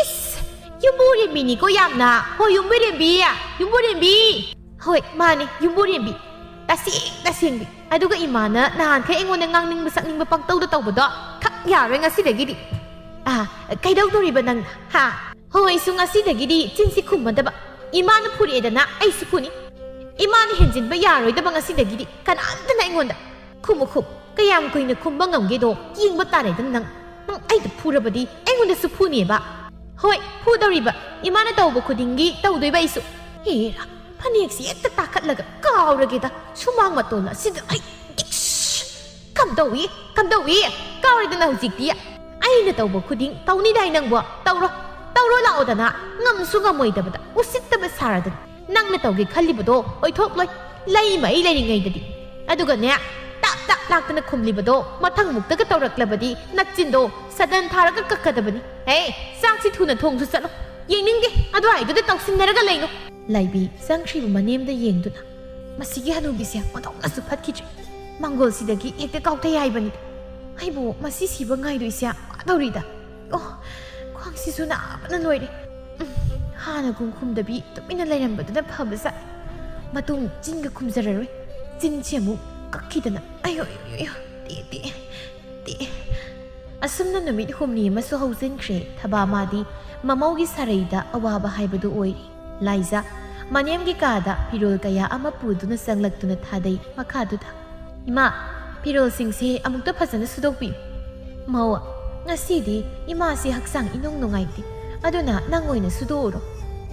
"ꯏꯁ! ꯌꯨꯝꯕꯨꯔꯦꯝꯕꯤꯅꯤꯀꯣ ꯌꯥꯝꯅ꯫ ꯍꯣ, ꯌꯨꯝꯕꯨꯔꯦꯝꯕꯤ! ꯌꯨꯝꯕꯨꯔꯦꯝꯕꯤ!" "ꯍꯣꯏ, ꯃꯥꯅꯦ, ꯌꯨꯝꯕꯨꯔꯦꯝꯕꯤ꯫ ꯇꯁꯦꯡ ꯇꯁꯦꯡꯕꯤ꯫ ꯑꯗꯨꯒ ꯏꯃꯥꯅ ꯅꯍꯥꯟꯈꯩ ꯑꯩꯉꯣꯟꯗ ꯉꯥꯡꯅꯤꯡꯕ ꯁꯛꯅꯤꯡꯕ ꯄꯪꯇꯧꯗ ꯇꯧꯕꯗꯣ ꯈꯛ ꯌꯥꯔꯣꯏ ꯉꯁꯤꯗꯒꯤꯗꯤ꯫ ꯑꯥ, ꯀꯩꯗꯧꯗꯣꯔꯤꯕ ꯅꯪꯅ? ꯍꯥ?" ꯍꯣꯏ, ꯑꯩꯁꯨ ꯉꯁꯤꯗꯒꯤꯗꯤ ꯆꯤꯟꯁꯤ ꯈꯨꯝꯃꯗꯕ꯫ ꯏꯃꯥꯅ ꯐꯨꯔꯛꯑꯦꯗꯅ ꯑꯩꯁꯨ ꯐꯨꯅꯤ꯫ ꯏꯃꯥꯅ ꯍꯦꯟꯖꯤꯟꯕ ꯌꯥꯔꯣꯏꯗꯕ ꯉꯁꯤꯗꯒꯤꯗꯤ ꯀꯅꯥꯝꯇꯅ ꯑꯩꯉꯣꯟꯗ꯫ ꯈꯨꯝꯃꯨ ꯈꯨꯝ, ꯀꯌꯥꯝ ꯀꯨꯏꯅ ꯈꯨꯝꯕ ꯉꯝꯒꯦꯗꯣ ꯌꯦꯡꯕ ꯇꯥꯔꯦꯗꯅ ꯅꯪ꯫ ꯅꯪ ꯑꯩꯗ ꯐꯨꯔꯕꯗꯤ ꯑꯩꯉꯣꯟꯗꯁꯨ ꯐꯨꯅꯦꯕ꯫ ꯍꯣꯏ, ꯐꯨꯗꯧꯔꯤꯕ꯫ ꯏꯃꯥꯅ ꯇꯧꯕ ꯈꯨꯗꯤꯡꯒꯤ ꯇꯧꯗꯣꯏꯕ ꯑꯩꯁꯨ꯫ ꯍꯦꯔꯥ, ꯐꯅꯦꯛꯁꯤ ꯍꯦꯛꯇ ꯇꯥꯈꯠꯂꯒ ꯀꯥꯎꯔꯒꯦꯗ꯫ ꯁꯨꯃꯥꯡ ꯃꯇꯣꯟ ꯑꯁꯤꯗ ꯑꯩ ꯏꯛꯁ! ꯀꯝꯗꯧꯏ? ꯀꯝꯗꯧꯏ? ꯀꯥꯎꯔꯦꯗꯅ ꯍꯧꯖꯤꯛꯇꯤ꯫ ꯑꯩꯅ ꯇꯧꯕ ꯈꯨꯗꯤꯡ ꯇꯧꯅꯤꯗꯥꯏ ꯅꯪꯕꯣ? ꯇꯧꯔꯣ, ꯇꯧꯔꯣ ꯂꯥꯛꯑꯣꯗꯅ꯫ ꯉꯝꯁꯨ ꯉꯝꯃꯣꯏꯗꯕꯗ, ꯎꯁꯤꯠꯇꯕ ꯁꯥꯔꯗꯅ꯫ ꯅꯪꯅ ꯇꯧꯒꯦ ꯈꯜꯂꯤꯕꯗꯣ ꯑꯣꯏꯊꯣꯛꯂꯣꯏ, ꯂꯩꯃꯩ ꯂꯩꯔꯤꯉꯩꯗꯗꯤ꯫ ꯑꯗꯨꯒꯅꯦ, ꯇꯥꯞ ꯇꯥꯞ ꯂꯥꯛꯇꯅ ꯈꯨꯝꯂꯤꯕꯗꯣ ꯃꯊꯪ ꯃꯨꯛꯇꯒ ꯇꯧꯔꯛꯂꯕꯗꯤ ꯅꯆꯤꯟꯗꯣ ꯁꯗꯟ ꯊꯥꯔꯒ ꯀꯛꯀꯗꯕꯅꯤ꯫ ꯍꯦ, ꯆꯥꯛꯁꯤ ꯊꯨꯅ ꯊꯣꯡꯁꯨ ꯆꯠꯂꯣ꯫ ꯌꯦꯡꯅꯤꯡꯗꯦ, ꯑꯗꯨꯋꯥꯏꯗꯨꯗ ꯇꯧꯁꯤꯟꯅꯔꯒ ꯂꯩꯅꯨ꯫ ꯂꯥꯏꯕꯤ ꯆꯪꯈ꯭ꯔꯤꯕ ꯃꯅꯦꯝꯗ ꯌꯦꯡꯗꯨꯅ, "ꯃꯁꯤꯒꯤ ꯍꯅꯨꯕꯤꯁꯦ ꯑꯣꯟꯊꯣꯛꯅꯁꯨ ꯐꯠꯈꯤꯗ꯭ꯔꯦ꯫ ꯃꯪꯒꯣꯜꯁꯤꯗꯒꯤ ꯍꯦꯛꯇ ꯀꯥꯎꯊꯩ ꯍꯥꯏꯕꯅꯤ꯫ ꯑꯩꯕꯨ ꯃꯁꯤ ꯁꯤꯕ ꯉꯥꯏꯗꯣꯏꯁꯦ ꯋꯥꯗꯧꯔꯤꯗ꯫ ꯑꯣ, ꯈ꯭ꯋꯥꯡꯁꯤꯁꯨ ꯅꯥꯕꯅ ꯂꯣꯏꯔꯦ꯫ ꯎꯝ, ꯍꯥꯟꯅꯒꯨꯝ ꯈꯨꯝꯗꯕꯤ ꯇꯨꯃꯤꯟꯅ ꯂꯩꯔꯝꯕꯗꯨꯅ ꯐꯕꯖꯥꯠ꯫ ꯃꯇꯨꯡ ꯆꯤꯟꯒ ꯈꯨꯝꯖꯔꯔꯣꯏ꯫ ꯆꯤꯟꯁꯤ ꯑꯃꯨꯛ ꯀꯛꯈꯤꯗꯅ꯫ ꯑꯌꯣ, ꯑꯌꯣ, ꯑꯌꯣ, ꯇꯦ, ꯇꯦ, ꯇꯦ꯫" ꯑꯁꯨꯝꯅ ꯅꯨꯃꯤꯠ ꯍꯨꯝꯅꯤ ꯑꯃꯁꯨ ꯍꯧꯖꯤꯟꯈ꯭ꯔꯦ꯫ ꯊꯕꯥ ꯃꯥꯗꯤ ꯃꯃꯧꯒꯤ ꯁꯥꯔꯩꯗ ꯑꯋꯥꯕ ꯍꯥꯏꯕꯗꯨ ꯑꯣꯏꯔꯦ꯫ ꯂꯥꯏꯖꯥ ꯃꯅꯦꯝꯒꯤ ꯀꯥꯗ ꯐꯤꯔꯣꯜ ꯀꯌꯥ ꯑꯃ ꯄꯨꯗꯨꯅ ꯆꯪꯂꯛꯇꯨꯅ ꯊꯥꯗꯩ ꯃꯈꯥꯗꯨꯗ꯫ "ꯏꯃꯥ, ꯐꯤꯔꯣꯜꯁꯤꯡꯁꯦ ꯑꯃꯨꯛꯇ ꯐꯖꯅ ꯁꯨꯗꯣꯛꯄꯤꯌꯨ꯫" "ꯃꯧ, ꯉꯁꯤꯗꯤ ꯏꯃꯥꯁꯤ ꯍꯛꯆꯥꯡ ꯏꯅꯨꯡ ꯅꯨꯡꯉꯥꯏꯇꯦ, ꯑꯗꯨꯅ ꯅꯪ ꯑꯣꯏꯅ ꯁꯨꯗꯣꯛꯎꯔꯣ꯫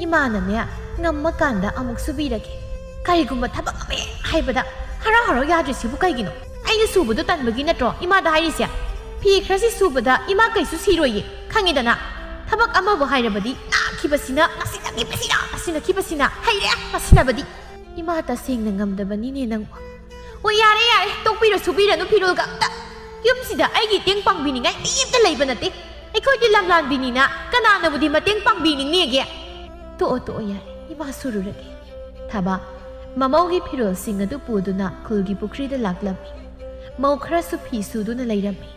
ꯏꯃꯥꯅꯅꯦ, ꯉꯝꯃꯀꯥꯟꯗ ꯑꯃꯨꯛ ꯁꯨꯕꯤꯔꯒꯦ꯫" ꯀꯔꯤꯒꯨꯝꯕ ꯊꯕꯛ ꯑꯃ ꯍꯦꯛ ꯍꯥꯏꯕꯗ ꯍꯔꯥꯎ ꯍꯔꯥꯎ ꯌꯥꯗ꯭ꯔꯤꯁꯤꯕꯨ ꯀꯩꯒꯤꯅꯣ? ꯑꯩꯅ ꯁꯨꯕꯗꯣ ꯇꯟꯕꯒꯤ ꯅꯠꯇ꯭ꯔꯣ ꯏꯃꯥꯗ ꯍꯥꯏꯔꯤꯁꯦ? ꯐꯤ ꯈꯔꯁꯤ ꯁꯨꯕꯗ ꯏꯃꯥ ꯀꯩꯁꯨ ꯁꯤꯔꯣꯏꯌꯦ, ꯈꯪꯉꯦꯗꯅ꯫ ꯊꯕꯛ ꯑꯃꯕꯨ ꯍꯥꯏꯔꯕꯗꯤ ꯅꯥꯈꯤꯕꯁꯤꯅ, ꯉꯁꯤꯅꯈꯤꯕꯁꯤꯅ, ꯉꯁꯤꯅꯈꯤꯕꯁꯤꯅ ꯍꯩꯔꯦ ꯉꯁꯤꯅꯕꯗꯤ꯫ ꯏꯃꯥ ꯇꯁꯦꯡꯅ ꯉꯝꯗꯕꯅꯤꯅꯦ ꯅꯪꯕꯨ꯫ "ꯑꯣ, ꯌꯥꯔꯦ, ꯌꯥꯔꯦ, ꯇꯣꯛꯄꯤꯔꯣ, ꯁꯨꯕꯤꯔꯅꯨ ꯐꯤꯔꯣꯜꯒ ꯑꯝꯇ꯫ ꯌꯨꯝꯁꯤꯗ ꯑꯩꯒꯤ ꯃꯇꯦꯡ ꯄꯥꯡꯕꯤꯅꯤꯡꯉꯥꯏ ꯃꯤ ꯑꯝꯇ ꯂꯩꯕ ꯅꯠꯇꯦ꯫ ꯑꯩꯈꯣꯏꯗꯤ ꯂꯝꯂꯥꯟꯕꯤꯅꯤꯅ ꯀꯅꯥꯅꯕꯨꯗꯤ ꯃꯇꯦꯡ ꯄꯥꯡꯕꯤꯅꯤꯡꯅꯦꯒꯦ?" "ꯇꯣꯛꯑꯣ, ꯇꯣꯛꯑꯣ, ꯌꯥꯔꯦ, ꯏꯃꯥ ꯁꯨꯔꯨꯔꯒꯦ꯫" ꯊꯕꯥ ꯃꯃꯧꯒꯤ ꯐꯤꯔꯣꯜꯁꯤꯡ ꯑꯗꯨ ꯄꯨꯗꯨꯅ ꯈꯨꯜꯒꯤ ꯄꯨꯈ꯭ꯔꯤꯗ ꯂꯥꯛꯂꯝꯃꯤ꯫ ꯃꯧ ꯈꯔꯁꯨ ꯐꯤ ꯁꯨꯗꯨꯅ ꯂꯩꯔꯝꯃꯤ꯫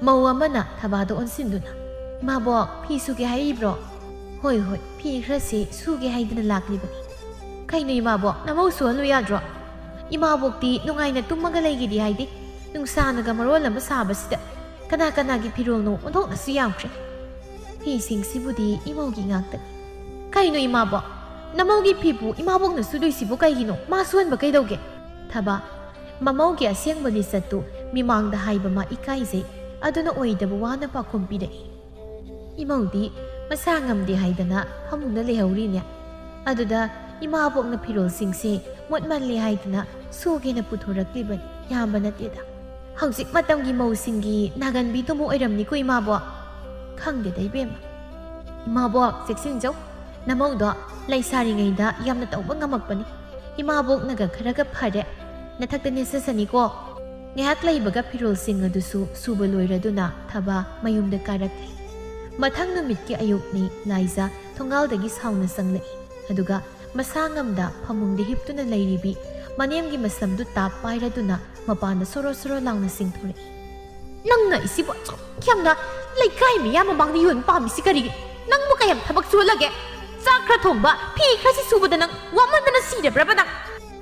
ꯃꯧ ꯑꯃꯅ ꯊꯕꯥꯗ ꯑꯣꯟꯁꯤꯟꯗꯨꯅ, "ꯏꯃꯥꯕꯣꯛ, ꯐꯤ ꯁꯨꯒꯦ ꯍꯥꯏꯔꯤꯕ꯭ꯔꯣ?" "ꯍꯣꯏ, ꯍꯣꯏ, ꯐꯤ ꯈꯔꯁꯦ ꯁꯨꯒꯦ ꯍꯥꯏꯗꯅ ꯂꯥꯛꯂꯤꯕꯅꯤ꯫" "ꯀꯩꯅꯣ ꯏꯃꯥꯕꯣꯛ, ꯅꯃꯧ ꯁꯨꯍꯜꯂꯨ ꯌꯥꯗ꯭ꯔꯣ? ꯏꯃꯥꯕꯣꯛꯇꯤ ꯅꯨꯡꯉꯥꯏꯅ ꯇꯨꯝꯃꯒ ꯂꯩꯒꯦꯗꯤ ꯍꯥꯏꯗꯦ꯫ ꯅꯨꯡꯁꯥꯅꯒ ꯃꯔꯣꯜ ꯑꯃ ꯁꯥꯕꯁꯤꯗ꯫ ꯀꯅꯥ ꯀꯅꯥꯒꯤ ꯐꯤꯔꯣꯜꯅꯣ ꯑꯣꯟꯊꯣꯛꯅꯁꯨ ꯌꯥꯝꯈ꯭ꯔꯦ꯫" ꯐꯤꯁꯤꯡꯁꯤꯕꯨꯗꯤ ꯏꯃꯧꯒꯤ ꯉꯥꯛꯇꯅꯤ꯫ "ꯀꯩꯅꯣ ꯏꯃꯥꯕꯣꯛ? ꯅꯃꯧꯒꯤ ꯐꯤꯕꯨ ꯏꯃꯥꯕꯣꯛꯅ ꯁꯨꯗꯣꯏꯁꯤꯕꯨ ꯀꯩꯒꯤꯅꯣ? ꯃꯥ ꯁꯨꯍꯟꯕ ꯀꯩꯗꯧꯒꯦ?" ꯊꯕ ꯃꯃꯧꯒꯤ ꯑꯁꯦꯡꯕ ꯂꯤꯆꯠꯇꯨ ꯃꯤꯃꯥꯡꯗ ꯍꯥꯏꯕ ꯃꯥ ꯏꯀꯥꯏꯖꯩ꯫ ꯑꯗꯨꯅ ꯑꯣꯏꯗꯕ ꯋꯥꯅ ꯄꯥꯎꯈꯨꯝ ꯄꯤꯔꯛꯏ꯫ "ꯏꯃꯧꯗꯤ ꯃꯁꯥ ꯉꯝꯗꯦ ꯍꯥꯏꯗꯅ ꯐꯃꯨꯡꯗ ꯂꯩꯍꯧꯔꯤꯅꯦ꯫ ꯑꯗꯨꯗ ꯏꯃꯥꯕꯣꯛꯅ ꯐꯤꯔꯣꯜꯁꯤꯡꯁꯦ ꯃꯣꯠꯃꯜꯂꯦ ꯍꯥꯏꯗꯅ ꯁꯨꯒꯦꯅ ꯄꯨꯊꯣꯔꯛꯂꯤꯕꯅꯤ꯫ ꯌꯥꯝꯕ ꯅꯠꯇꯦꯗ꯫ ꯍꯧꯖꯤꯛ ꯃꯇꯝꯒꯤ ꯃꯧꯁꯤꯡꯒꯤ ꯅꯥꯒꯟꯕꯤꯗꯨꯃ ꯑꯣꯏꯔꯝꯅꯤꯀꯣ ꯏꯃꯥꯕꯣꯛ?" "ꯈꯪꯗꯦꯗ ꯏꯕꯦꯝꯃ꯫" "ꯏꯃꯥꯕꯣꯛ, ꯆꯦꯛꯁꯤꯟꯖꯧ꯫ ꯅꯃꯧꯗꯣ ꯂꯩꯁꯥꯔꯤꯉꯩꯗ ꯌꯥꯝꯅ ꯇꯧꯕ ꯉꯝꯃꯛꯄꯅꯤ꯫ ꯏꯃꯥꯕꯣꯛꯅꯒ ꯈꯔꯒ ꯐꯔꯦ꯫ ꯅꯊꯛꯇ ꯅꯦꯠꯁꯁꯅꯤꯀꯣ꯫" ꯉꯥꯏꯍꯥꯛ ꯂꯩꯕꯒ ꯐꯤꯔꯣꯜꯁꯤꯡ ꯑꯗꯨꯁꯨ ꯁꯨꯕ ꯂꯣꯏꯔꯗꯨꯅ ꯊꯕ ꯃꯌꯨꯝꯗ ꯀꯥꯔꯛꯂꯤ꯫ ꯃꯊꯪ ꯅꯨꯃꯤꯠꯀꯤ ꯑꯌꯨꯛꯅꯤ꯫ ꯂꯥꯏꯖ ꯊꯣꯡꯒꯥꯜꯗꯒꯤ ꯁꯥꯎꯅ ꯆꯪꯂꯛꯏ꯫ ꯑꯗꯨꯒ ꯃꯁꯥ ꯉꯝꯗ ꯐꯃꯨꯡꯗ ꯍꯤꯞꯇꯨꯅ ꯂꯩꯔꯤꯕꯤ ꯃꯅꯦꯝꯒꯤ ꯃꯁꯝꯗꯨ ꯇꯥꯞ ꯄꯥꯏꯔꯗꯨꯅ ꯃꯄꯥꯟꯗ ꯁꯣꯔꯣ ꯁꯣꯔꯣ ꯂꯥꯎꯅ ꯆꯤꯡꯊꯣꯔꯛꯏ꯫ "ꯅꯪꯅ ꯑꯩꯁꯤꯕꯨ ꯑꯁꯨꯛ ꯌꯥꯝꯅ ꯂꯩꯀꯥꯏ ꯃꯤꯌꯥꯝ ꯃꯃꯥꯡꯗ ꯌꯣꯟꯕ ꯄꯥꯝꯃꯤꯁꯤ ꯀꯔꯤꯒꯤ? ꯅꯪꯕꯨ ꯀꯌꯥꯝ ꯊꯕꯛ ꯁꯨꯍꯜꯂꯒꯦ? ꯆꯥꯛ ꯈꯔ ꯊꯣꯡꯕ, ꯐꯤ ꯈꯔꯁꯤ ꯁꯨꯕꯗ ꯅꯪ ꯋꯥꯃꯟꯗꯅ ꯁꯤꯔꯕ꯭ꯔꯕ ꯅꯪ?"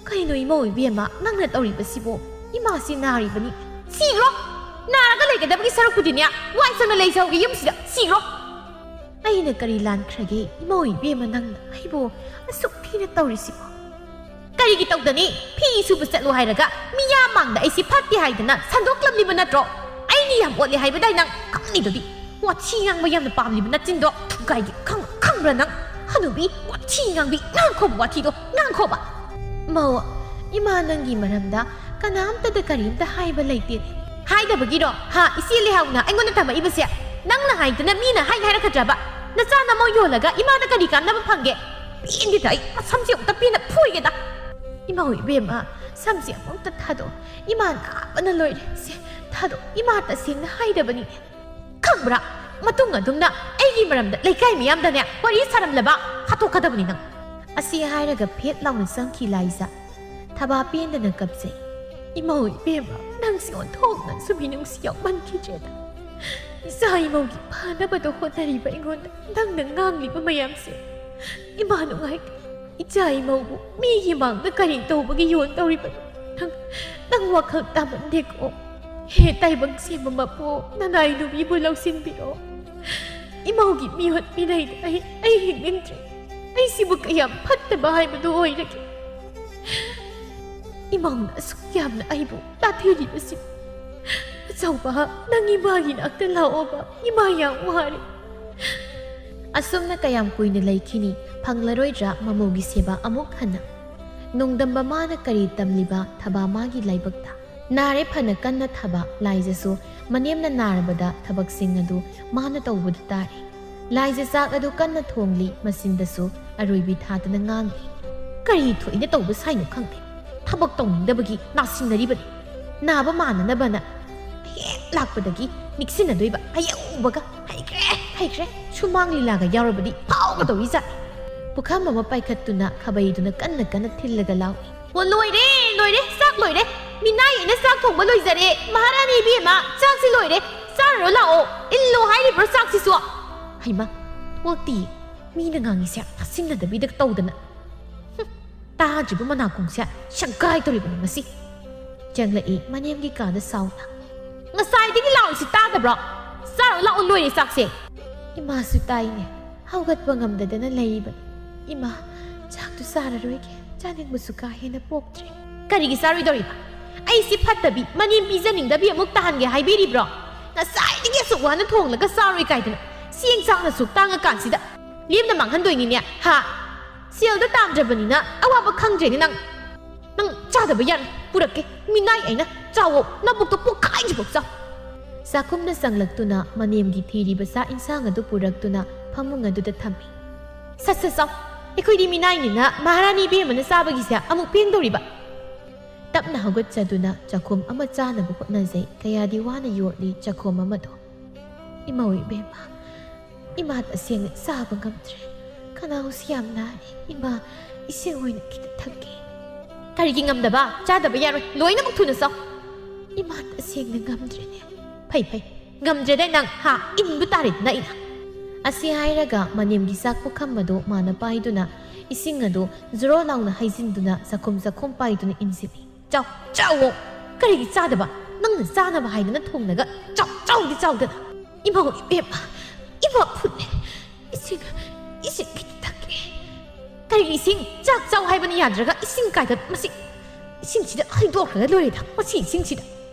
"ꯀꯩꯅꯣ ꯏꯃꯧ ꯏꯕꯦꯝꯃ, ꯅꯪꯅ ꯇꯧꯔꯤꯕꯁꯤꯕꯨ? ꯏꯃꯥꯁꯤ ꯅꯥꯔꯤꯕꯅꯤ꯫" "ꯁꯤꯈ꯭ꯔꯣ! ꯅꯥꯔꯒ ꯂꯩꯒꯗꯕꯒꯤ ꯁꯔꯨꯛꯄꯨꯗꯤꯅꯦ, ꯋꯥꯏ ꯁꯪꯅ ꯂꯩꯖꯍꯧꯒꯦ ꯌꯨꯝꯁꯤꯗ꯫ ꯁꯤꯈ꯭ꯔꯣ!" "ꯑꯩꯅ ꯀꯔꯤ ꯂꯥꯟꯈ꯭ꯔꯒꯦ ꯏꯃꯧ ꯏꯕꯦꯝꯃ, ꯅꯪꯅ ꯑꯩꯕꯨ ꯑꯁꯨꯛ ꯊꯤꯅ ꯇꯧꯔꯤꯁꯤꯕꯣ?" "ꯀꯔꯤꯒꯤ ꯇꯧꯗꯅꯤ? ꯐꯤ ꯁꯨꯕ ꯆꯠꯂꯣ ꯍꯥꯏꯔꯒ ꯃꯤꯌꯥꯝ ꯃꯥꯡꯗ ꯑꯩꯁꯤ ꯐꯠꯇꯦ ꯍꯥꯏꯗꯅ ꯁꯟꯗꯣꯛꯂꯝꯂꯤꯕ ꯅꯠꯇ꯭ꯔꯣ? ꯑꯩꯅ ꯌꯥꯝ ꯑꯣꯠꯂꯦ ꯍꯥꯏꯕꯗꯥꯏ ꯅꯪ? ꯈꯪꯉꯤꯗꯨꯗꯤ꯫ ꯋꯥꯊꯤ ꯉꯥꯡꯕ ꯌꯥꯝꯅ ꯄꯥꯝꯂꯤꯕ ꯅꯆꯤꯟꯗꯣ ꯊꯨꯒꯥꯏꯒꯦ꯫ ꯈꯪ-, ꯈꯪꯕ꯭ꯔꯥ ꯅꯪ? ꯍꯅꯨꯕꯤ, ꯋꯥꯊꯤ ꯉꯥꯡꯕꯤ, ꯉꯥꯡꯈꯣꯕ ꯋꯥꯊꯤꯗꯣ, ꯉꯥꯡꯈꯣꯕ!" "ꯃꯧ, ꯏꯃꯥ ꯅꯪꯒꯤ ꯃꯔꯝꯗ ꯀꯅꯥꯝꯇꯗ ꯀꯔꯤꯝꯇ ꯍꯥꯏꯕ ꯂꯩꯇꯦ꯫" "ꯍꯥꯏꯗꯕꯒꯤꯔꯣ, ꯍꯥ, ꯏꯆꯦ ꯂꯩꯍꯥꯎꯅ ꯑꯩꯉꯣꯟꯗ ꯇꯝꯃꯛꯏꯕꯁꯦ? ꯅꯪꯅ ꯍꯥꯏꯗꯅ ꯃꯤꯅ ꯍꯥꯏ ꯍꯥꯏꯔꯛꯀꯗ꯭ꯔꯕ? ꯅꯆꯥ ꯅꯃꯧ ꯌꯣꯜꯂꯒ ꯏꯃꯥꯗ ꯀꯔꯤ ꯀꯥꯟꯅꯕ ꯐꯪꯒꯦ? ꯄꯦꯟꯗꯦꯗ ꯑꯩ, ꯃꯁꯝꯁꯦ ꯑꯃꯨꯛꯇ ꯄꯦꯟꯅ ꯐꯣꯏꯒꯦꯗ꯫" "ꯏꯃꯧ ꯏꯕꯦꯝꯃ, ꯁꯝꯁꯦ ꯑꯃꯨꯛꯇ ꯊꯥꯗꯣꯛꯑꯣ, ꯏꯃꯥ ꯅꯥꯕꯅ ꯂꯣꯏꯔꯦ꯫ ꯁꯦ, ꯊꯥꯗꯣꯛꯑꯣ, ꯏꯃꯥ ꯇꯁꯦꯡꯅ ꯍꯥꯏꯗꯕꯅꯤ꯫" "ꯈꯪꯕ꯭ꯔꯥ? ꯃꯇꯨꯡ ꯑꯗꯨꯝꯅ ꯑꯩꯒꯤ ꯃꯔꯝꯗ ꯂꯩꯀꯥꯏ ꯃꯤꯌꯥꯝꯗꯅꯦ ꯋꯥꯔꯤ ꯁꯥꯔꯝꯂꯕ ꯍꯥꯠꯇꯣꯛꯀꯗꯕꯅꯤ ꯅꯪ꯫" ꯑꯁꯤ ꯍꯥꯏꯔꯒ ꯐꯦꯠ ꯂꯥꯎꯅ ꯆꯪꯈꯤ ꯂꯥꯏꯖ꯫ ꯊꯕꯥ ꯄꯦꯟꯗꯅ ꯀꯞꯆꯩ꯫ "ꯏꯃꯧ ꯏꯕꯦꯝꯃ, ꯅꯪꯁꯦ ꯑꯣꯟꯊꯣꯛꯅꯁꯨ ꯃꯤꯅꯨꯡꯁꯤ ꯌꯥꯎꯃꯟꯈꯤꯗ꯭ꯔꯦꯗ꯫ ꯏꯆꯥ ꯏꯃꯧꯒꯤ ꯐꯅꯕꯗꯣ ꯍꯣꯠꯅꯔꯤꯕ ꯑꯩꯉꯣꯟꯗ ꯅꯪꯅ ꯉꯥꯡꯂꯤꯕ ꯃꯌꯥꯝꯁꯦ ꯏꯃꯥ ꯅꯨꯡꯉꯥꯏꯇꯦ꯫ ꯏꯆꯥ ꯏꯃꯧꯕꯨ ꯃꯤꯒꯤ ꯃꯥꯡꯗ ꯀꯔꯤ ꯇꯧꯕꯒꯤ ꯌꯣꯟ ꯇꯧꯔꯤꯕꯅꯣ? ꯅꯪ, ꯅꯪ ꯋꯥꯈꯜ ꯇꯥꯃꯟꯗꯦꯀꯣ꯫ ꯍꯦ ꯇꯥꯏꯕꯪ ꯁꯦꯝꯕ ꯃꯄꯨ, ꯅꯅꯥꯏ ꯅꯨꯄꯤꯕꯨ ꯂꯧꯁꯤꯟꯕꯤꯔꯣ꯫ ꯏꯃꯧꯒꯤ ꯃꯤꯍꯨꯠ ꯃꯤꯅꯩꯗ ꯑꯩ ꯑꯩ ꯍꯤꯡꯅꯤꯡꯗ꯭ꯔꯦ꯫ ꯑꯩꯁꯤꯕꯨ ꯀꯌꯥꯝ ꯐꯠꯇꯕ ꯍꯥꯏꯕꯗꯨ ꯑꯣꯏꯔꯒꯦ? ꯏꯃꯧꯅ ꯑꯁꯨꯛ ꯌꯥꯝꯅ ꯑꯩꯕꯨ ꯇꯥꯊꯤꯔꯤꯕꯁꯤ꯫ ꯑꯆꯧꯕ, ꯅꯪ ꯏꯃꯥꯒꯤ ꯅꯥꯛꯇ ꯂꯥꯛꯑꯣꯕ꯫ ꯏꯃꯥ ꯌꯥꯝ ꯋꯥꯔꯦ꯫ ꯑꯁꯨꯝꯅ ꯀꯌꯥꯝ ꯀꯨꯏꯅ ꯂꯩꯈꯤꯅꯤ? ꯐꯪꯂꯔꯣꯏꯗ꯭ꯔꯥ ꯃꯃꯧꯒꯤ ꯁꯦꯕꯥ ꯑꯃꯨꯛ ꯍꯟꯅ? ꯅꯣꯡꯗꯝꯕ ꯃꯥꯅ ꯀꯔꯤ ꯇꯝꯂꯤꯕ ꯊꯕꯥ ꯃꯥꯒꯤ ꯂꯥꯏꯕꯛꯇ? ꯅꯥꯔꯦ ꯐꯅ ꯀꯟꯅ ꯊꯕꯥ ꯂꯥꯏꯖꯁꯨ ꯃꯅꯦꯝꯅ ꯅꯥꯔꯕꯗ ꯊꯕꯛꯁꯤꯡ ꯑꯗꯨ ꯃꯥꯅ ꯇꯧꯕꯗ ꯇꯥꯔꯦ꯫ ꯂꯥꯏꯖ ꯆꯥꯛ ꯑꯗꯨ ꯀꯟꯅ ꯊꯣꯡꯂꯤ, ꯃꯆꯤꯟꯗꯁꯨ ꯑꯔꯣꯏꯕꯤ ꯊꯥꯗꯅ ꯉꯥꯡꯂꯤ꯫ ꯀꯔꯤ ꯊꯣꯛꯏꯅ ꯇꯧꯕ ꯁꯥꯏꯅꯣ ꯈꯪꯗꯦ꯫ ꯊꯕꯛ ꯇꯧꯅꯤꯡꯗꯕꯒꯤ ꯅꯥꯁꯤꯟꯅꯔꯤꯕꯅꯤ꯫ ꯅꯥꯕ ꯃꯥꯟꯅꯅꯕꯅ ꯍꯦꯛ ꯂꯥꯛꯄꯗꯒꯤ ꯅꯤꯛꯁꯤꯟꯅꯗꯣꯏꯕ꯫ ꯍꯌꯧꯕꯒ ꯍꯩꯈ꯭ꯔꯦ, ꯍꯩꯈ꯭ꯔꯦ꯫ ꯁꯨꯃꯥꯡ ꯂꯤꯂꯥꯒ ꯌꯥꯎꯔꯕꯗꯤ ꯐꯥꯎꯒꯗꯧꯔꯤꯖꯥꯠꯅꯤ꯫ ꯄꯨꯈꯝ ꯑꯃ ꯄꯥꯏꯈꯠꯇꯨꯅ ꯈꯥꯕꯩꯗꯨꯅ ꯀꯟꯅ ꯀꯟꯅ ꯊꯤꯜꯂꯒ ꯂꯥꯎꯏ꯫ ꯑꯣ, ꯂꯣꯏꯔꯦ, ꯂꯣꯏꯔꯦ, ꯆꯥꯛ ꯂꯣꯏꯔꯦ꯫ ꯃꯤꯅꯥꯏ ꯑꯩꯅ ꯆꯥꯛ ꯊꯣꯡꯕ ꯂꯣꯏꯖꯔꯦ꯫ ꯃꯍꯥꯔꯥꯅꯤ ꯏꯕꯦꯝꯃ, ꯆꯥꯛꯁꯤ ꯂꯣꯏꯔꯦ꯫ ꯆꯥꯔꯨꯔꯣ ꯂꯥꯛꯑꯣ꯫ ꯏꯜꯂꯣ ꯍꯥꯏꯔꯤꯕ꯭ꯔꯣ ꯆꯥꯛꯁꯤꯁꯨ? ꯍꯩꯃꯥ, ꯊꯣꯛꯇꯤ꯫ ꯃꯤꯅ ꯉꯥꯡꯉꯤꯁꯦ ꯇꯥꯁꯤꯟꯅꯗꯕꯤꯗ ꯇꯧꯗꯅ꯫ ꯍꯨꯝ, ꯇꯥꯗ꯭ꯔꯤꯕ ꯃꯅꯥꯀꯣꯡꯁꯦ ꯁꯪꯒꯥꯏ ꯇꯧꯔꯤꯕꯅꯤ ꯃꯁꯤ꯫ ꯆꯪꯂꯛꯏ ꯃꯅꯦꯝꯒꯤ ꯀꯥꯗ ꯁꯥꯎꯅ꯫ ꯉꯁꯥꯏꯗꯒꯤ ꯂꯥꯎꯔꯤꯁꯤ ꯇꯥꯗꯕ꯭ꯔꯣ? ꯆꯥꯔꯨ ꯂꯥꯛꯑꯣ, ꯂꯣꯏꯔꯦ ꯆꯥꯛꯁꯦ꯫ ꯏꯃꯥꯁꯨ ꯇꯥꯏꯅꯦ, ꯍꯧꯒꯠꯄ ꯉꯝꯗꯗꯅ ꯂꯩꯔꯤꯕꯅꯤ꯫ ꯏꯃꯥ, ꯆꯥꯛꯇꯨ ꯆꯥꯔꯔꯣꯏꯒꯦ, ꯆꯥꯅꯤꯡꯕꯁꯨ ꯀꯥ ꯍꯦꯟꯅ ꯄꯣꯛꯇ꯭ꯔꯦ꯫ ꯀꯔꯤꯒꯤ ꯆꯥꯔꯣꯏꯗꯧꯔꯤꯕ? ꯑꯩꯁꯤ ꯐꯠꯇꯕꯤ, ꯃꯅꯦꯝ ꯄꯤꯖꯅꯤꯡꯗꯕꯤ ꯑꯃꯨꯛ ꯇꯥꯍꯟꯒꯦ ꯍꯥꯏꯕꯤꯔꯤꯕ꯭ꯔꯣ? ꯉꯁꯥꯏꯗꯒꯤ ꯑꯁꯨꯛ ꯋꯥꯅ ꯊꯣꯡꯂꯒ ꯆꯥꯔꯣꯏ ꯀꯥꯏꯗꯅ ꯆꯦꯡ ꯆꯥꯛꯅ ꯑꯁꯨꯛ ꯇꯥꯡꯉꯀꯥꯟꯁꯤꯗ ꯂꯦꯝꯅ ꯃꯥꯡꯍꯟꯗꯣꯏꯅꯤꯅꯦ, ꯍꯥ? ꯁꯦꯜꯗ ꯇꯥꯟꯗ꯭ꯔꯕꯅꯤꯅ ꯑꯋꯥꯕ ꯈꯪꯗ꯭ꯔꯦꯅꯦ ꯅꯪ꯫ ꯅꯪ ꯆꯥꯗꯕ ꯌꯥꯔꯣꯏ, ꯄꯨꯔꯛꯀꯦ꯫ ꯃꯤꯅꯥꯏ ꯑꯩꯅ ꯆꯥꯎꯋꯣ, ꯅꯕꯨꯛꯇꯣ ꯄꯣꯛꯈꯥꯏꯗ꯭ꯔꯤꯐꯥꯎ ꯆꯥꯎ꯫ ꯆꯥꯛꯈꯨꯝꯗ ꯆꯪꯂꯛꯇꯨꯅ ꯃꯅꯦꯝꯒꯤ ꯊꯤꯔꯤꯕ ꯆꯥꯛ ꯏꯟꯁꯥꯡ ꯑꯗꯨ ꯄꯨꯔꯛꯇꯨꯅ ꯐꯃꯨꯡ ꯑꯗꯨꯗ ꯊꯝꯃꯤ꯫ ꯁꯠ ꯁꯠ ꯆꯥꯎ, ꯑꯩꯈꯣꯏꯗꯤ ꯃꯤꯅꯥꯏꯅꯤꯅ ꯃꯍꯥꯔꯥꯅꯤ ꯏꯕꯦꯝꯃꯅ ꯆꯥꯕꯒꯤꯁꯦ ꯑꯃꯨꯛ ꯄꯦꯟꯗꯧꯔꯤꯕ꯫ ꯇꯞꯅ ꯍꯧꯒꯠꯆꯗꯨꯅ ꯆꯥꯛꯈꯨꯝ ꯑꯃ ꯆꯥꯅꯕ ꯍꯣꯠꯅꯖꯩ꯫ ꯀꯌꯥꯗꯤ ꯋꯥꯅ ꯌꯣꯠꯂꯤ ꯆꯥꯛꯈꯨꯝ ꯑꯃꯗꯣ꯫ ꯏꯃꯧ ꯏꯕꯦꯝꯃ, ꯏꯃꯥ ꯇꯁꯦꯡꯅ ꯆꯥꯕ ꯉꯝꯗ꯭ꯔꯦ꯫ ꯈꯅꯥꯎꯁꯤ ꯌꯥꯝ ꯅꯥꯔꯦ꯫ ꯏꯃꯥ, ꯏꯁꯤꯡ ꯑꯣꯏꯅ ꯈꯤꯇ ꯊꯛꯀꯦ꯫ ꯀꯔꯤꯒꯤ ꯉꯝꯗꯕ? ꯆꯥꯗꯕ ꯌꯥꯔꯣꯏ꯫ ꯂꯣꯏꯅꯃꯛ ꯊꯨꯅ ꯆꯥꯎ꯫ ꯏꯃꯥ ꯇꯁꯦꯡꯅ ꯉꯝꯗ꯭ꯔꯦꯅꯦ꯫ ꯐꯩ, ꯐꯩ꯫ ꯉꯝꯗ꯭ꯔꯦꯗꯥꯏ ꯅꯪ, ꯍꯥ? ꯏꯟꯕ ꯇꯥꯔꯦꯗꯅ ꯑꯩꯅ꯫ ꯑꯁꯤ ꯍꯥꯏꯔꯒ ꯃꯅꯦꯝꯒꯤ ꯆꯥꯛ ꯄꯨꯈꯝ ꯑꯗꯨ ꯃꯥꯅ ꯄꯥꯏꯗꯨꯅ ꯏꯁꯤꯡ ꯑꯗꯨ ꯖꯣꯔꯣ ꯂꯥꯎꯅ ꯍꯩꯖꯤꯟꯗꯨꯅ ꯆꯥꯛꯈꯨꯝ ꯆꯥꯛꯈꯨꯝ ꯄꯥꯏꯗꯨꯅ ꯏꯟꯁꯤꯜꯂꯤ꯫ ꯆꯥꯎ, ꯆꯥꯎꯋꯣ! ꯀꯔꯤꯒꯤ ꯆꯥꯗꯕ? ꯅꯪꯅ ꯆꯥꯅꯕ ꯍꯥꯏꯗꯅ ꯊꯣꯡꯂꯒ ꯆꯥꯎ, ꯆꯥꯎꯗꯤ ꯆꯥꯎꯗꯅ꯫ ꯏꯃꯧ ꯏꯕꯦꯝꯃ, ꯏꯃꯥ ꯐꯨꯠꯂꯦ꯫ ꯏꯁꯤꯡ, ꯏꯁꯤꯡ ꯈꯤꯇ ꯊꯛꯀꯦ꯫ ꯀꯔꯤ ꯏꯁꯤꯡ? ꯆꯥꯛ ꯆꯥꯎ ꯍꯥꯏꯕꯅ ꯌꯥꯗ꯭ꯔꯒ ꯏꯁꯤꯡ ꯀꯥꯏꯗ? ꯃꯁꯤ ꯏꯁꯤꯡꯁꯤꯗ ꯍꯩꯗꯣꯛꯈ꯭ꯔꯒ ꯂꯣꯏꯔꯦꯗ, ꯃꯁꯤ ꯏꯁꯤꯡꯁꯤꯗ꯫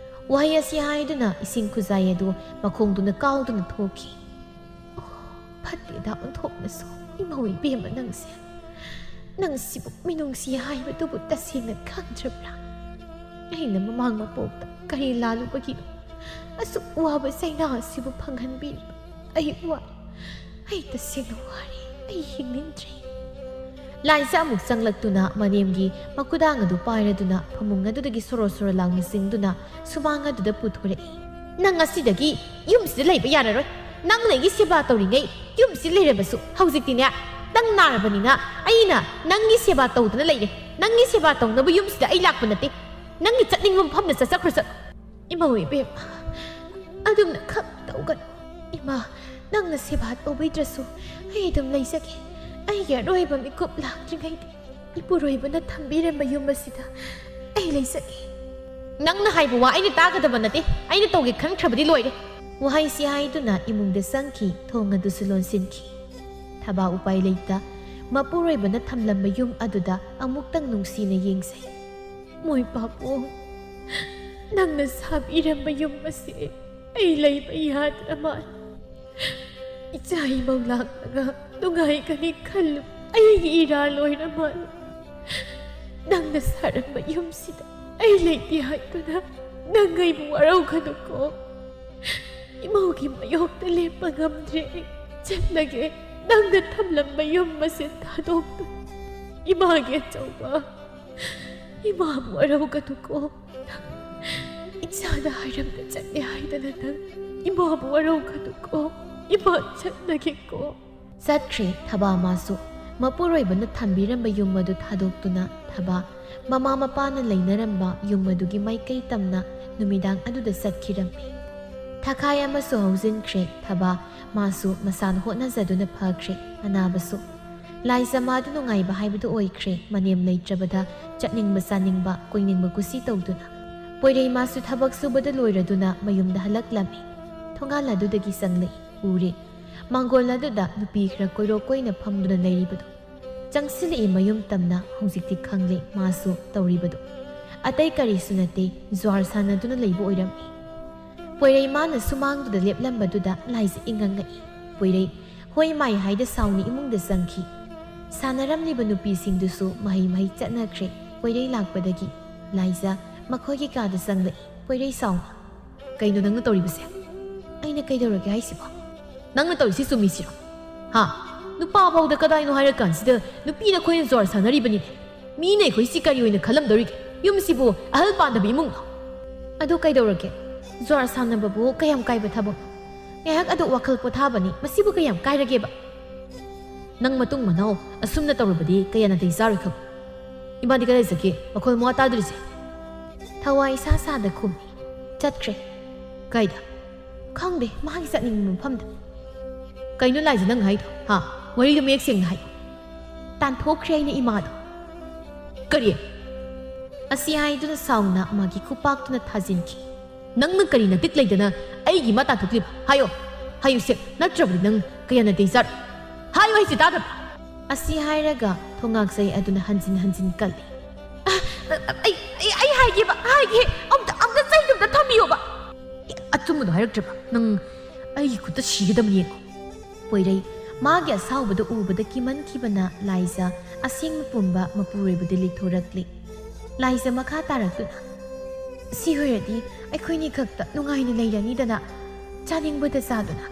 ꯋꯥꯍꯩ ꯑꯁꯤ ꯍꯥꯏꯗꯨꯅ ꯏꯁꯤꯡ ꯈꯨꯖꯥꯏ ꯑꯗꯨ ꯃꯈꯣꯡꯗꯨꯅ ꯀꯥꯎꯗꯨꯅ ꯊꯣꯛꯈꯤ꯫ ꯑꯣ, ꯐꯠꯇꯦꯗ ꯑꯣꯟꯊꯣꯛꯅꯁꯨ꯫ ꯏꯃꯧ ꯏꯕꯦꯝꯃ ꯅꯪꯁꯦ꯫ ꯅꯪ ꯁꯤꯕꯨ ꯃꯤꯅꯨꯡꯁꯤ ꯍꯥꯏꯕꯗꯨꯕꯨ ꯇꯁꯦꯡꯅ ꯈꯪꯗ꯭ꯔꯕ꯭ꯔꯥ? ꯑꯩꯅ ꯃꯃꯥꯡ ꯃꯄꯣꯛꯇ ꯀꯔꯤ ꯂꯥꯜꯂꯨꯕꯒꯤꯅꯣ ꯑꯁꯨꯛ ꯋꯥꯕ ꯆꯩꯅꯥ ꯑꯁꯤꯕꯨ ꯐꯪꯍꯟꯕꯤꯔꯤꯕ? ꯑꯩ ꯋꯥꯔꯦ꯫ ꯑꯩ ꯇꯁꯦꯡꯅ ꯋꯥꯔꯦ꯫ ꯑꯩ ꯍꯤꯡꯅꯤꯡꯗ꯭ꯔꯦ꯫ ꯂꯥꯏꯖ ꯑꯃꯨꯛ ꯆꯪꯂꯛꯇꯨꯅ ꯃꯅꯦꯝꯒꯤ ꯃꯈꯨꯗꯥꯡ ꯑꯗꯨ ꯄꯥꯏꯔꯗꯨꯅ ꯐꯃꯨꯡ ꯑꯗꯨꯗꯒꯤ ꯁꯣꯔꯣ ꯁꯣꯔꯣ ꯂꯥꯎꯅꯁꯤꯡꯗꯨꯅ ꯁꯨꯃꯥꯡ ꯑꯗꯨꯗ ꯄꯨꯊꯣꯔꯛꯏ꯫ ꯅꯪ ꯉꯁꯤꯗꯒꯤ ꯌꯨꯝꯁꯤꯗ ꯂꯩꯕ ꯌꯥꯔꯔꯣꯏ꯫ ꯅꯪꯅ ꯑꯩꯒꯤ ꯁꯦꯕꯥ ꯇꯧꯔꯤꯉꯩ ꯌꯨꯝꯁꯤꯗ ꯂꯩꯔꯕꯁꯨ ꯍꯧꯖꯤꯛꯇꯤꯅꯦ, ꯅꯪ ꯅꯥꯔꯕꯅꯤꯅ ꯑꯩꯅ ꯅꯪꯒꯤ ꯁꯦꯕꯥ ꯇꯧꯗꯨꯅ ꯂꯩꯔꯦ꯫ ꯅꯪꯒꯤ ꯁꯦꯕꯥ ꯇꯧꯅꯕ ꯌꯨꯝꯁꯤꯗ ꯑꯩ ꯂꯥꯛꯄ ꯅꯠꯇꯦ꯫ ꯅꯪꯒꯤ ꯆꯠꯅꯤꯡꯕ ꯃꯐꯝꯗ ꯆꯠꯆꯈ꯭ꯔꯣ ꯆꯠꯂꯣ꯫ ꯏꯃꯧ ꯏꯕꯦꯝꯃ, ꯑꯗꯨꯝꯅ ꯈꯛ ꯇꯧꯒꯅꯨ꯫ ꯏꯃꯥ, ꯅꯪꯅ ꯁꯦꯕꯥ ꯇꯧꯕꯤꯗ꯭ꯔꯁꯨ ꯑꯩ ꯑꯗꯨꯝ ꯂꯩꯖꯒꯦ꯫ ꯑꯩꯒꯤ ꯑꯔꯣꯏꯕ ꯃꯤꯀꯨꯞ ꯂꯥꯛꯇ꯭ꯔꯤꯉꯩꯗ ꯏꯄꯨꯔꯣꯏꯕꯅ ꯊꯝꯕꯤꯔꯝꯕ ꯌꯨꯝ ꯑꯁꯤꯗ ꯑꯩ ꯂꯩꯖꯒꯦ꯫ ꯅꯪꯅ ꯍꯥꯏꯕ ꯋꯥ ꯑꯩꯅ ꯇꯥꯒꯗꯕ ꯅꯠꯇꯦ꯫ ꯑꯩꯅ ꯇꯧꯒꯦ ꯈꯟꯈ꯭ꯔꯕꯗꯤ ꯂꯣꯏꯔꯦ꯫ ꯋꯥꯍꯩꯁꯤ ꯍꯥꯏꯗꯨꯅ ꯏꯃꯨꯡꯗ ꯆꯪꯈꯤ, ꯊꯣꯡ ꯑꯗꯨꯁꯨ ꯂꯣꯟꯁꯤꯟꯈꯤ꯫ ꯊꯕꯥ ꯎꯄꯥꯏ ꯂꯩꯇ ꯃꯄꯨꯔꯣꯏꯕꯅ ꯊꯝꯂꯝꯕ ꯌꯨꯝ ꯑꯗꯨꯗ ꯑꯃꯨꯛꯇꯪ ꯅꯨꯡꯁꯤꯅ ꯌꯦꯡꯖꯩ꯫ ꯃꯣꯏ ꯄꯥꯕꯨꯡ, ꯅꯪꯅ ꯁꯥꯕꯤꯔꯝꯕ ꯌꯨꯝ ꯑꯁꯤ ꯑꯩ ꯂꯩꯕ ꯌꯥꯗ꯭ꯔ ꯃꯥꯜꯂꯦ꯫ ꯏꯆꯥ ꯏꯃꯧ ꯂꯥꯛꯂꯒ ꯅꯨꯡꯉꯥꯏꯒꯅꯤ ꯈꯜꯂꯨ, ꯑꯩꯒꯤ ꯏꯔꯥꯜ ꯑꯣꯏꯔ ꯃꯥꯜꯂꯦ꯫ ꯅꯪꯅ ꯁꯥꯔꯝꯕ ꯌꯨꯝꯁꯤꯗ ꯑꯩ ꯂꯩꯇꯦ ꯍꯥꯏꯗꯨꯅ ꯅꯪ ꯑꯩꯕꯨ ꯋꯥꯔꯧꯒꯅꯨꯀꯣ꯫ ꯏꯃꯧꯒꯤ ꯃꯥꯌꯣꯛꯇ ꯂꯦꯞꯄ ꯉꯝꯗ꯭ꯔꯦ ꯑꯩ꯫ ꯆꯠꯂꯒꯦ, ꯅꯪꯅ ꯊꯝꯂꯝꯕ ꯌꯨꯝ ꯑꯁꯤ ꯊꯥꯗꯣꯛꯇꯨꯅ꯫ ꯏꯃꯥꯒꯤ ꯑꯆꯧꯕ, ꯏꯃꯥꯕꯨ ꯋꯥꯔꯧꯒꯅꯨꯀꯣ꯫ ꯏꯆꯥꯅ ꯍꯥꯏꯔꯝꯗ ꯆꯠꯂꯦ ꯍꯥꯏꯗꯅ ꯅꯪ ꯏꯃꯥꯕꯨ ꯋꯥꯔꯧꯒꯅꯨꯀꯣ꯫ ꯏꯃꯥ ꯆꯠꯂꯒꯦꯀꯣ꯫ ꯆꯠꯈ꯭ꯔꯦ ꯊꯕꯥ ꯃꯥꯁꯨ꯫ ꯃꯄꯨꯔꯣꯏꯕꯅ ꯊꯝꯕꯤꯔꯝꯕ ꯌꯨꯝ ꯑꯗꯨ ꯊꯥꯗꯣꯛꯇꯨꯅ ꯊꯕꯥ ꯃꯃꯥ ꯃꯄꯥꯅ ꯂꯩꯅꯔꯝꯕ ꯌꯨꯝ ꯑꯗꯨꯒꯤ ꯃꯥꯏꯀꯩ ꯇꯝꯅ ꯅꯨꯃꯤꯗꯥꯡ ꯑꯗꯨꯗ ꯆꯠꯈꯤꯔꯝꯃꯤ꯫ ꯊꯥꯈꯥꯏ ꯑꯃꯁꯨ ꯍꯧꯖꯤꯟꯈ꯭ꯔꯦ ꯊꯕꯥ ꯃꯥꯁꯨ ꯃꯁꯥꯅ ꯍꯣꯠꯅꯖꯗꯨꯅ ꯐꯈ꯭ꯔꯦ꯫ ꯑꯅꯥꯕꯁꯨ ꯂꯥꯏꯖ ꯃꯥꯗꯤ ꯅꯨꯡꯉꯥꯏꯕ ꯍꯥꯏꯕꯗꯨ ꯑꯣꯏꯈ꯭ꯔꯦ꯫ ꯃꯅꯦꯝ ꯂꯩꯇ꯭ꯔꯕꯗ ꯆꯠꯅꯤꯡꯕ ꯆꯥꯅꯤꯡꯕ, ꯀꯣꯏꯅꯤꯡꯕ ꯀꯨꯁꯤ ꯇꯧꯗꯨꯅ꯫ ꯄꯣꯏꯔꯩꯃꯥꯁꯨ ꯊꯕꯛ ꯁꯨꯕꯗ ꯂꯣꯏꯔꯗꯨꯅ ꯃꯌꯨꯝꯗ ꯍꯜꯂꯛꯂꯝꯃꯤ꯫ ꯊꯣꯡꯒꯥꯜ ꯑꯗꯨꯗꯒꯤ ꯆꯪꯂꯛꯏ꯫ ꯎꯔꯦ꯫ ꯃꯥꯡꯒꯣꯜ ꯑꯗꯨꯗ ꯅꯨꯄꯤ ꯈꯔ ꯀꯣꯏꯔꯣꯛ ꯀꯣꯏꯅ ꯐꯝꯗꯨꯅ ꯂꯩꯔꯤꯕꯗꯨ ꯆꯪꯁꯤꯜꯂꯛꯏ ꯃꯌꯨꯝ ꯇꯝꯅ꯫ ꯍꯧꯖꯤꯛꯇꯤ ꯈꯪꯂꯦ ꯃꯥꯁꯨ ꯇꯧꯔꯤꯕꯗꯨ꯫ ꯑꯇꯩ ꯀꯔꯤꯁꯨ ꯅꯠꯇꯦ, ꯖ꯭ꯋꯥꯔ ꯁꯥꯟꯅꯗꯨꯅ ꯂꯩꯕ ꯑꯣꯏꯔꯝꯃꯤ꯫ ꯄꯣꯏꯔꯩ ꯃꯥꯅ ꯁꯨꯃꯥꯡꯗꯨꯗ ꯂꯦꯞꯂꯝꯕꯗꯨꯗ ꯂꯥꯏꯖ ꯏꯉꯛ ꯉꯛꯏ꯫ ꯄꯣꯏꯔꯩ ꯍꯣꯏ ꯃꯥꯏ ꯍꯥꯏꯗ ꯁꯥꯎꯅ ꯏꯃꯨꯡꯗ ꯆꯪꯈꯤ꯫ ꯁꯥꯟꯅꯔꯝꯂꯤꯕ ꯅꯨꯄꯤꯁꯤꯡꯗꯨꯁꯨ ꯃꯍꯩ ꯃꯍꯩ ꯆꯠꯅꯈ꯭ꯔꯦ꯫ ꯄꯣꯏꯔꯩ ꯂꯥꯛꯄꯗꯒꯤ ꯂꯥꯏꯖ ꯃꯈꯣꯏꯒꯤ ꯀꯥꯗ ꯆꯪꯂꯛꯏ꯫ ꯄꯣꯏꯔꯩ ꯁꯥꯎꯅ, "ꯀꯩꯅꯣ ꯅꯪꯅ ꯇꯧꯔꯤꯕꯁꯦ?" "ꯑꯩꯅ ꯀꯩꯗꯧꯔꯒꯦ ꯍꯥꯏꯁꯤꯕꯣ?" "ꯅꯪꯅ ꯇꯧꯔꯤꯁꯤ ꯆꯨꯝꯃꯤꯁꯤꯔꯣ? ꯍꯥ? ꯅꯨꯄꯥ ꯐꯥꯎꯗ ꯀꯗꯥꯏꯅꯣ ꯍꯥꯏꯔꯀꯥꯟꯁꯤꯗ ꯅꯨꯄꯤꯅ ꯑꯩꯈꯣꯏꯅ ꯖ꯭ꯋꯥꯔ ꯁꯥꯟꯅꯔꯤꯕꯅꯤꯅꯦ꯫ ꯃꯤꯅ ꯑꯩꯈꯣꯏꯁꯤ ꯀꯔꯤ ꯑꯣꯏꯅ ꯈꯜꯂꯝꯗꯧꯔꯤꯒꯦ? ꯌꯨꯝꯁꯤꯕꯨ ꯑꯍꯜ ꯄꯥꯟꯗꯕ ꯏꯃꯨꯡꯂꯣ?" "ꯑꯗꯨ ꯀꯩꯗꯧꯔꯒꯦ? ꯖ꯭ꯋꯥꯔ ꯁꯥꯟꯅꯕꯕꯨ ꯀꯌꯥꯝ ꯀꯥꯏꯕ ꯊꯕꯛꯅꯣ? ꯉꯥꯏꯍꯥꯛ ꯑꯗꯨ ꯋꯥꯈꯜ ꯄꯣꯊꯥꯕꯅꯤ, ꯃꯁꯤꯕꯨ ꯀꯌꯥꯝ ꯀꯥꯏꯔꯒꯦꯕ?" "ꯅꯪ ꯃꯇꯨꯡ ꯃꯅꯥꯎ ꯑꯁꯨꯝꯅ ꯇꯧꯔꯕꯗꯤ ꯀꯌꯥ ꯅꯥꯇꯩ ꯆꯥꯔꯣꯏ ꯈꯪ꯫ ꯏꯃꯥꯗꯤ ꯀꯗꯥꯏ ꯆꯠꯀꯦ? ꯃꯈꯣꯜ ꯃꯋꯥ ꯇꯥꯗ꯭ꯔꯤꯁꯦ?" ꯊꯋꯥꯏ ꯏꯁꯥ ꯁꯥꯗ ꯈꯨꯝꯃꯤ, "ꯆꯠꯈ꯭ꯔꯦ꯫" "ꯀꯥꯏꯗ?" "ꯈꯪꯗꯦ, ꯃꯥꯒꯤ ꯆꯠꯅꯤꯡꯕ ꯃꯐꯝꯗ꯫" "ꯀꯩꯅꯣ ꯂꯥꯏꯖ ꯅꯪ ꯍꯥꯏꯗꯣ? ꯍꯥ? ꯋꯥꯔꯤꯗꯣ ꯃꯌꯦꯛ ꯁꯦꯡꯅ ꯍꯥꯏꯌꯨ꯫" "ꯇꯥꯟꯊꯣꯛꯈ꯭ꯔꯦ ꯑꯩꯅ ꯏꯃꯥꯗꯣ꯫" "ꯀꯔꯤ?" ꯑꯁꯤ ꯍꯥꯏꯗꯨꯅ ꯁꯥꯎꯅ ꯃꯥꯒꯤ ꯈꯨꯄꯥꯛꯇꯨꯅ ꯊꯥꯖꯤꯟꯈꯤ꯫ "ꯅꯪꯅ ꯀꯔꯤ ꯅꯇꯤꯛ ꯂꯩꯗꯅ ꯑꯩꯒꯤ ꯏꯃꯥ ꯇꯥꯟꯊꯣꯛꯂꯤꯕ? ꯍꯥꯏꯌꯣ, ꯍꯥꯏꯌꯨ ꯁꯦ, ꯅꯠꯇ꯭ꯔꯕꯗꯤ ꯅꯪ ꯀꯌꯥ ꯅꯥꯇꯩ ꯆꯥꯔꯣꯏ꯫ ꯍꯥꯏꯌꯨ ꯍꯥꯏꯁꯦ, ꯇꯥꯗꯕ꯭ꯔꯥ?" ꯑꯁꯤ ꯍꯥꯏꯔꯒ ꯊꯣꯉꯥꯛꯆꯩ ꯑꯗꯨꯅ ꯍꯟꯖꯤꯟ ꯍꯟꯖꯤꯟ ꯀꯜꯂꯤ꯫ "ꯑ, ꯑ, ꯑꯩ, ꯑꯩ, ꯑꯩ ꯍꯥꯏꯒꯦꯕ, ꯍꯥꯏꯒꯦ꯫ ꯑꯝꯇ, ꯑꯝꯇ ꯆꯩꯗꯨ ꯑꯝꯇ ꯊꯝꯕꯤꯌꯣꯕ꯫" "ꯑꯆꯨꯝꯕꯗꯣ ꯍꯥꯏꯔꯛꯇ꯭ꯔꯕ? ꯅꯪ ꯑꯩꯒꯤ ꯈꯨꯠꯇ ꯁꯤꯒꯗꯕꯅꯤ ꯌꯦꯡꯉꯣ꯫" ꯄꯣꯏꯔꯩ ꯃꯥꯒꯤ ꯑꯁꯥꯎꯕꯗꯨ ꯎꯕꯗ ꯀꯤꯃꯟꯈꯤꯕꯅ ꯂꯥꯏꯖ ꯑꯁꯦꯡꯕ ꯄꯨꯝꯕ ꯃꯄꯨꯔꯣꯏꯕꯗ ꯂꯤꯊꯣꯔꯛꯂꯤ꯫ ꯂꯥꯏꯖ ꯃꯈꯥ ꯇꯥꯔꯛꯇꯨꯅ, "ꯁꯤ ꯑꯣꯏꯔꯗꯤ ꯑꯩꯈꯣꯏꯅꯤ ꯈꯛꯇ ꯅꯨꯡꯉꯥꯏꯅ ꯂꯩꯔꯅꯤꯗꯅ, ꯆꯥꯅꯤꯡꯕꯗ ꯆꯥꯗꯨꯅ꯫"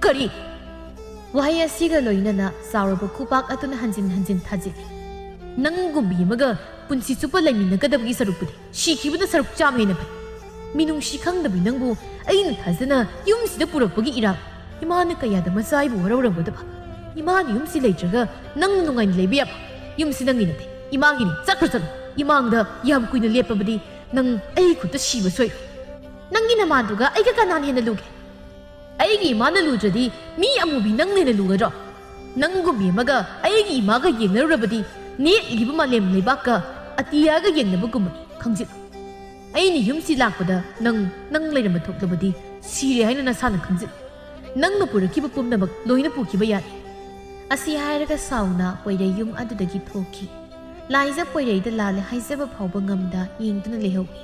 "ꯀꯔꯤ?" ꯋꯥꯍꯩ ꯑꯁꯤꯒ ꯂꯣꯏꯅꯅ ꯆꯥꯎꯔꯕ ꯈꯨꯄꯥꯛ ꯑꯗꯨꯅ ꯍꯟꯖꯤꯟ ꯍꯟꯖꯤꯟ ꯊꯥꯖꯤꯜꯂꯤ꯫ "ꯅꯪꯒꯨꯝꯕꯤ ꯑꯃꯒ ꯄꯨꯟꯁꯤ ꯆꯨꯞꯄ ꯂꯩꯃꯤꯟꯅꯒꯗꯕꯒꯤ ꯁꯔꯨꯛꯄꯨꯗꯤ ꯁꯤꯈꯤꯕꯅ ꯁꯔꯨꯛ ꯆꯥꯝꯃ ꯍꯦꯟꯅ ꯐꯩ꯫ ꯃꯤꯅꯨꯡꯁꯤ ꯈꯪꯗꯕꯤ ꯅꯪꯕꯨ ꯑꯩꯅ ꯊꯥꯖꯅ ꯌꯨꯝꯁꯤꯗ ꯄꯨꯔꯛꯄꯒꯤ ꯏꯔꯥꯡ꯫ ꯏꯃꯥꯅ ꯀꯌꯥꯗ ꯃꯆꯥ ꯑꯩꯕꯨ ꯋꯥꯔꯧꯔꯝꯒꯗꯕ꯫ ꯏꯃꯥꯅ ꯌꯨꯝꯁꯤ ꯂꯩꯇ꯭ꯔꯒ ꯅꯪ ꯅꯨꯡꯉꯥꯏꯅ ꯂꯩꯕ ꯌꯥꯕ? ꯌꯨꯝꯁꯤ ꯅꯪꯒꯤ ꯅꯠꯇꯦ, ꯏꯃꯥꯒꯤꯅꯤ꯫ ꯆꯠꯈ꯭ꯔꯣ, ꯆꯠꯂꯣ꯫ ꯏꯃꯥꯡꯗ ꯌꯥꯝ ꯀꯨꯏꯅ ꯂꯦꯞꯄꯕꯗꯤ ꯅꯪ ꯑꯩ ꯈꯨꯠꯇ ꯁꯤꯕ ꯁꯣꯏꯔꯣꯏ꯫" "ꯅꯪꯒꯤ ꯅꯃꯥꯗꯨꯒ ꯑꯩꯒ ꯀꯅꯥꯅ ꯍꯦꯟꯅ ꯂꯨꯒꯦ? ꯑꯩꯒꯤ ꯏꯃꯥꯅ ꯂꯨꯗ꯭ꯔꯗꯤ ꯃꯤ ꯑꯃꯨꯕꯤ ꯅꯪꯅ ꯍꯦꯟꯅ ꯂꯨꯒꯗ꯭ꯔꯣ? ꯅꯪꯒꯨꯝꯕꯤ ꯑꯃꯒ ꯑꯩꯒꯤ ꯏꯃꯥꯒ ꯌꯦꯡꯅꯔꯨꯔꯕꯗꯤ ꯅꯦꯛꯂꯤꯕ ꯃꯥꯂꯦꯝ ꯂꯩꯕꯥꯛꯀ ꯑꯇꯤꯌꯥꯒ ꯌꯦꯡꯅꯕꯒꯨꯝꯕꯅꯤ, ꯈꯪꯖꯤꯜꯂꯨ꯫ ꯑꯩꯅ ꯌꯨꯝꯁꯤ ꯂꯥꯛꯄꯗ ꯅꯪ, ꯅꯪ ꯂꯩꯔꯝꯕ ꯊꯣꯛꯂꯕꯗꯤ ꯁꯤꯔꯦ ꯍꯥꯏꯅ ꯅꯁꯥꯅ ꯈꯪꯖꯤꯜꯂꯨ꯫ "ꯅꯪꯅ ꯄꯨꯔꯛꯈꯤꯕ ꯄꯨꯝꯅꯃꯛ ꯂꯣꯏꯅ ꯄꯨꯈꯤꯕ ꯌꯥꯏ꯫" ꯑꯁꯤ ꯍꯥꯏꯔꯒ ꯁꯥꯎꯅ ꯄꯣꯏꯔꯩ ꯌꯨꯝ ꯑꯗꯨꯗꯒꯤ ꯊꯣꯛꯈꯤ꯫ ꯂꯥꯏꯖ ꯄꯣꯏꯔꯩꯗ ꯂꯥꯜꯂꯦ ꯍꯥꯏꯖꯕ ꯐꯥꯎꯕ ꯉꯝꯗ ꯌꯦꯡꯗꯨꯅ ꯂꯩꯍꯧꯏ꯫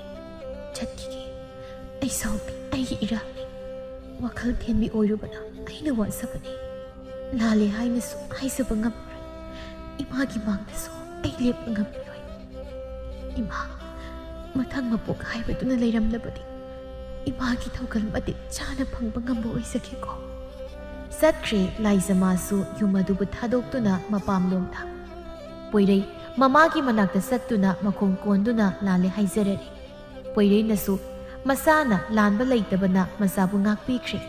"ꯆꯠꯈꯤꯒꯦ꯫ ꯑꯩ ꯁꯥꯎꯈ꯭ꯔꯦ꯫ ꯑꯩꯒꯤ ꯏꯔꯥꯜꯅꯤ꯫ ꯋꯥꯈꯜ ꯊꯦꯟꯕꯤ ꯑꯣꯏꯔꯨꯕꯅ ꯑꯩꯅ ꯋꯥꯖꯕꯅꯤ꯫ ꯂꯥꯜꯂꯦ ꯍꯥꯏꯅꯁꯨ ꯍꯥꯏꯖꯕ ꯉꯝꯂꯔꯣꯏ꯫ ꯏꯃꯥꯒꯤ ꯃꯥꯡꯗꯁꯨ ꯑꯩ ꯂꯦꯞꯄ ꯉꯝꯂꯔꯣꯏ꯫ ꯏꯃꯥ, ꯃꯊꯪ ꯃꯄꯣꯛ ꯍꯥꯏꯕꯗꯨꯅ ꯂꯩꯔꯝꯂꯕꯗꯤ ꯏꯃꯥꯒꯤ ꯊꯧꯒꯜ ꯃꯇꯤꯛ ꯆꯥꯅ ꯐꯪꯕ ꯉꯝꯕ ꯑꯣꯏꯖꯒꯦꯀꯣ꯫" ꯆꯠꯈ꯭ꯔꯦ ꯂꯥꯏꯖ ꯃꯥꯁꯨ ꯌꯨꯝ ꯑꯗꯨꯕꯨ ꯊꯥꯗꯣꯛꯇꯨꯅ ꯃꯄꯥꯝꯂꯣꯝꯗ꯫ ꯄꯣꯏꯔꯩ ꯃꯃꯥꯒꯤ ꯃꯅꯥꯛꯇ ꯆꯠꯇꯨꯅ ꯃꯈꯣꯡ ꯀꯣꯟꯗꯨꯅ ꯂꯥꯜꯂꯦ ꯍꯥꯏꯖꯔꯔꯦ꯫ ꯄꯣꯏꯔꯩꯅꯁꯨ ꯃꯆꯥꯅ ꯂꯥꯟꯕ ꯂꯩꯇꯕꯅ ꯃꯆꯥꯕꯨ ꯉꯥꯛꯄꯤꯈ꯭ꯔꯦ꯫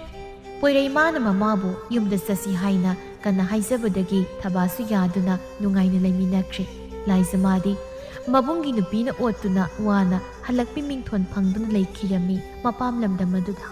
ꯄꯣꯏꯔꯩ ꯃꯥꯅ ꯃꯃꯥꯕꯨ ꯌꯨꯝꯗ ꯆꯠꯁꯤ ꯍꯥꯏꯅ ꯀꯟꯅ ꯍꯥꯏꯖꯕꯗꯒꯤ ꯊꯕꯥꯁꯨ ꯌꯥꯗꯨꯅ ꯅꯨꯡꯉꯥꯏꯅ ꯂꯩꯃꯤꯟꯅꯈ꯭ꯔꯦ꯫ ꯂꯥꯏꯖ ꯃꯥꯗꯤ ꯃꯕꯨꯡꯒꯤ ꯅꯨꯄꯤꯅ ꯑꯣꯠꯇꯨꯅ ꯋꯥꯅ ꯍꯜꯂꯛꯄꯤ ꯃꯤꯡꯊꯣꯟ ꯐꯪꯗꯨꯅ ꯂꯩꯈꯤꯔꯝꯃꯤ ꯃꯄꯥꯝ ꯂꯝꯗꯝ ꯑꯗꯨꯗ꯫